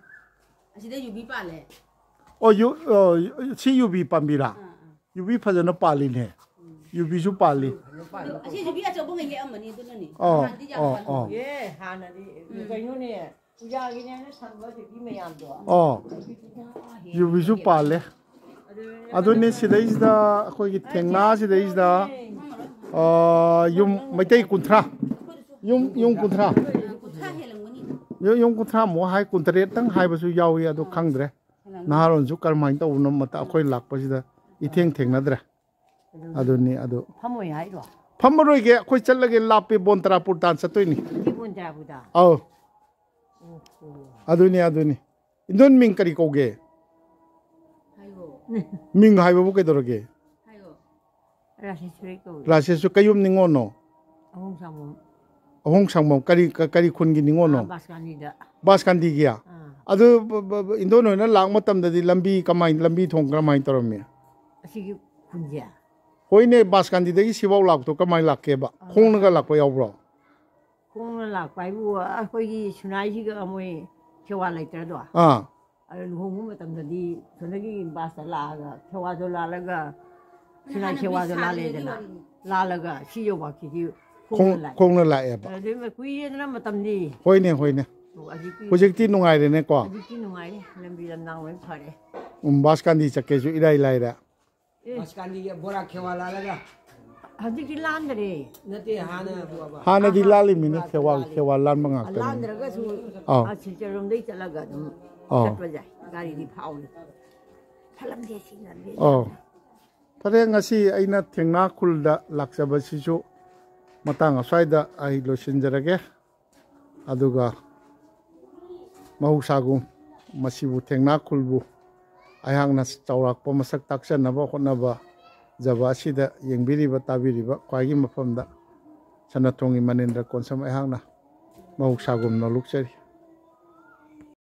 ꯑꯁꯤꯗ ꯌꯨꯕꯤ ꯄꯥꯜꯂꯦ꯫ ꯑꯣ, ꯌꯨ-, ꯑꯣ, ꯁꯤ ꯌꯨꯕꯤ ꯄꯥꯝꯕꯤꯔꯥ? ꯑꯥ, ꯑꯥ꯫ ꯌꯨꯕꯤ ꯐꯖꯅ ꯄꯥꯜꯂꯤꯅꯦ꯫ ꯌꯨꯕꯤꯁꯨ ꯄꯥꯜꯂꯤ꯫ ꯑꯗꯨ ꯑꯁꯤ ꯌꯨꯕꯤ ꯑꯆꯧꯕ ꯉꯩ ꯍꯦꯛꯑꯝꯕꯅꯤ ꯑꯗꯨꯅꯅꯤ꯫ ꯑꯣ, ꯅꯍꯥꯟꯗꯤ ꯌꯥꯝ ꯑꯣ, ꯄꯥꯜꯂꯝꯕꯅꯤ꯫ ꯑꯣ꯫ ꯑꯦ ꯍꯥꯟꯅꯗꯤ ꯀꯩꯅꯣꯅꯦ ꯄꯨꯖꯥꯒꯤꯅꯦꯅ ꯊꯝꯕ ꯌꯨꯕꯤ ꯃꯌꯥꯝꯗꯣ꯫ ꯑꯣ, ꯌꯨꯕꯤꯁꯨ ꯄꯥꯜꯂꯦ꯫ ꯑꯗꯨꯅꯤ ꯁꯤꯗꯩꯁꯤꯗ ꯑꯩꯈꯣꯏꯒꯤ ꯊꯦꯡꯅꯥ ꯁꯤꯗꯩꯁꯤꯗ, ꯑ, ꯌꯨꯝ ꯃꯩꯇꯩ ꯀꯨꯟꯊ꯭ꯔꯥ꯫ ꯌꯨꯝ, ꯌꯨꯝ ꯀꯨꯟꯊ꯭ꯔꯥ꯫ ꯀꯨꯟꯊ꯭ꯔꯥ ꯍꯦꯜꯂꯝꯒꯅꯤ꯫ ꯌꯨꯝ, ꯌꯨꯝ ꯀꯨꯟꯊ꯭ꯔꯥꯃꯨꯛ ꯍꯥꯏ, ꯀꯨꯟꯇꯔꯦꯠꯇꯪ ꯍꯥꯏꯕꯁꯨ ꯌꯥꯎꯏ, ꯑꯗꯨ ꯈꯪꯗ꯭ꯔꯦ꯫ ꯅꯍꯥꯔꯣꯟꯁꯨ ꯀꯔꯝꯍꯥꯏꯅ ꯇꯧꯕꯅꯣ ꯃꯇ-, ꯑꯩꯈꯣꯏ ꯂꯥꯛꯄꯁꯤꯗ ꯏꯊꯦꯡ ꯊꯦꯡꯅꯗ꯭ꯔꯦ꯫ ꯑꯗꯨꯅꯤ ꯑꯗꯨ꯫ ꯐꯝꯃꯣꯏ ꯍꯥꯏꯔꯣ? ꯐꯝꯃꯔꯣꯏꯒꯦ, ꯑꯩꯈꯣꯏ ꯆꯠꯂꯒꯦ, ꯂꯥꯞꯄꯦ, ꯕꯣꯟꯇ꯭ꯔꯥꯄꯨꯔ ꯇꯥꯟ ꯆꯠꯇꯣꯏꯅꯤ꯫ ꯁꯤ ꯕꯣꯟꯇ꯭ꯔꯥꯄꯨꯔꯗ? ꯑꯧ꯫ ꯑꯣ꯫ ꯑꯗꯨꯅꯤ, ꯑꯗꯨꯅꯤ꯫ ꯏꯟꯗꯣꯟ ꯃꯤꯡ ꯀꯔꯤ ꯀꯧꯒꯦ? ꯍꯥꯏꯌꯣ꯫ ꯃꯤꯡ ꯍꯥꯏꯕꯕꯨ ꯀꯩꯗꯧꯔꯒꯦ? ꯍꯥꯏꯌꯣ꯫ ꯔꯥꯁꯦꯁꯣꯔꯤ ꯀꯧꯏ꯫ ꯔꯥꯁꯦꯁꯣꯔꯤ ꯀꯩꯌꯨꯝ ꯅꯤꯉꯣꯜꯅꯣ? ꯑꯍꯣꯡ ꯁꯥꯃꯨ꯫ ꯑꯍꯣꯡ ꯁꯥꯡꯕꯝ ꯀꯔꯤ, ꯀ-, ꯀꯔꯤ ꯈꯨꯟꯒꯤ ꯅꯤꯉꯣꯜꯅꯣ? ꯕꯥꯁꯀꯥꯅꯤꯗ꯫ ꯕꯥꯁꯀꯥꯟꯗꯤꯒꯤ? ꯑꯥ꯫ ꯑꯗꯨ ꯕ-, ꯕ-, ꯕ-, ꯏꯟꯗꯣꯟ ꯍꯣꯏꯅ ꯂꯥꯛ ꯃꯇꯝꯗꯗꯤ ꯂꯝꯕꯤ ꯀꯃꯥꯏ, ꯂꯝꯕꯤ ꯊꯣꯡ ꯀꯔꯝꯍꯥꯏꯅ ꯇꯧꯔꯝꯃꯤ? ꯑꯁꯤꯒꯤ ꯈꯨꯟꯁꯦ꯫ ꯍꯣꯏꯅꯦ, ꯕꯥꯁꯀꯥꯟꯗꯤꯗꯒꯤ ꯁꯤꯐꯥꯎ ꯂꯥꯛꯇꯣ ꯀꯃꯥꯏꯅ ꯂꯥꯛꯀꯦꯕ? ꯈꯣꯡꯅꯒ ꯂꯥꯛꯄ ꯌꯥꯎꯕ꯭ꯔꯣ? ꯈꯣꯡꯅ ꯂꯥꯛꯄ ꯍꯥꯏꯕꯨ ꯑꯩꯈꯣꯏꯒꯤ ꯁꯨꯅꯥꯏꯁꯤꯒ ꯃꯣꯏ ꯈꯦꯋꯥ ꯂꯩꯇ꯭ꯔꯗꯣ? ꯑꯥ꯫ ꯑꯗ ꯂꯨꯍꯣꯡꯕ ꯃꯇꯝꯗꯗꯤ ꯁꯣꯝꯗꯒꯤ ꯕꯥꯁꯇ ꯂꯥꯛꯑꯒ ꯈꯦꯋꯥꯗꯣ ꯂꯥꯜꯂꯒ ꯁꯨꯅꯥꯏ ꯍꯥꯟꯅ ꯈꯦꯋꯥꯗꯣ ꯁꯥꯗ꯭ꯔꯤꯉꯩꯒꯤ ꯂꯥꯜꯂꯦꯗꯅ꯫ ꯋꯥꯔꯤꯅꯤ꯫ ꯂꯥꯜꯂꯒ ꯁꯤ ꯌꯧꯕꯥꯛꯁꯤꯗꯤ ꯈꯣꯡ-, ꯈꯣꯡꯅ ꯂꯥꯛꯑꯦ꯫ ꯈꯣꯡꯅ ꯂꯥꯛꯑꯦꯕ꯫ ꯑꯗꯨꯗꯩ ꯃ-, ꯀꯨꯏꯔꯦꯗꯅ ꯃꯇꯝꯗꯤ꯫ ꯍꯣꯏꯅꯦ, ꯍꯣꯏꯅꯦ꯫ ꯑꯣ, ꯍꯧꯖꯤꯛꯇꯤ ꯍꯧꯖꯤꯛꯇꯤ ꯅꯨꯡꯉꯥꯏꯔꯦꯅꯦꯀꯣ꯫ ꯍꯧꯖꯤꯛꯇꯤ ꯅꯨꯡꯉꯥꯏꯔꯦ꯫ ꯂꯝꯕꯤ ꯂꯝꯗꯥꯡ ꯂꯣꯏ ꯐꯔꯦ꯫ ꯎꯝ, ꯕꯥꯁꯀꯥꯟꯗꯤ ꯆꯠꯀꯦꯁꯨ ꯏꯔꯥꯏ ꯂꯥꯏꯔꯦ꯫ ꯃꯁꯀꯥꯟꯗꯤꯒꯤ ꯕꯣꯔꯥ ꯈꯦꯋꯥ ꯂꯥꯜꯂꯒ ꯍꯧꯖꯤꯛꯇꯤ ꯂꯥꯟꯗ꯭ꯔꯦ꯫ ꯅꯠꯇꯦ ꯍꯥꯟꯅ ꯕꯣꯕꯥ꯫ ꯍꯥꯟꯅꯗꯤ ꯂꯥꯜꯂꯤꯃꯤꯅꯦ, ꯈꯦꯋꯥ, ꯈꯦꯋꯥ ꯂꯥꯟꯕ ꯉꯥꯛꯇꯅꯤ꯫ ꯂꯥꯟꯗ꯭ꯔꯒꯁꯨ ꯑꯥꯎ꯫ ꯑꯁꯤ ꯆꯔꯣꯝꯗꯩ ꯆꯠꯂꯒ ꯑꯗꯨꯝ ꯑꯥꯎ꯫ ꯆꯠꯄ ꯌꯥꯏ꯫ ꯒꯥꯔꯤꯗꯤ ꯐꯥꯎꯅꯤ꯫ ꯐꯠꯂꯝꯗꯦ ꯁꯤ ꯂꯝꯕꯤ꯫ ꯑꯣ꯫ ꯐꯔꯦ, ꯉꯁꯤ ꯑꯩꯅ ꯊꯦꯡꯅꯥ ꯈꯨꯜꯗ ꯂꯥꯛꯆꯕꯁꯤꯁꯨ ꯃꯇꯥꯡ ꯑꯁ꯭ꯋꯥꯏꯗ ꯑꯩ ꯂꯣꯏꯁꯤꯟꯖꯔꯒꯦ꯫ ꯑꯗꯨꯒ ꯃꯍꯧꯁꯥꯒꯨꯝ ꯃꯁꯤꯕꯨ ꯊꯦꯡꯅꯥ ꯈꯨꯜꯕꯨ ꯑꯩꯍꯥꯛꯅ ꯆꯥꯎꯔꯥꯛꯄ ꯃꯁꯛ ꯇꯥꯛꯆꯅꯕ ꯍꯣꯠꯅꯕꯖꯕ ꯑꯁꯤꯗ ꯌꯦꯡꯕꯤꯔꯤꯕ, ꯇꯥꯕꯤꯔꯤꯕ ꯈ꯭ꯋꯥꯏꯒꯤ ꯃꯐꯝꯗ ꯁꯅꯥꯊꯣꯡꯒꯤ ꯃꯅꯤꯟꯗ꯭ꯔ ꯀꯣꯟꯁꯝ ꯑꯩꯍꯥꯛꯅ ꯃꯍꯧꯁꯥꯒꯨꯝ ꯅꯣꯂꯨꯛꯆꯔꯤ꯫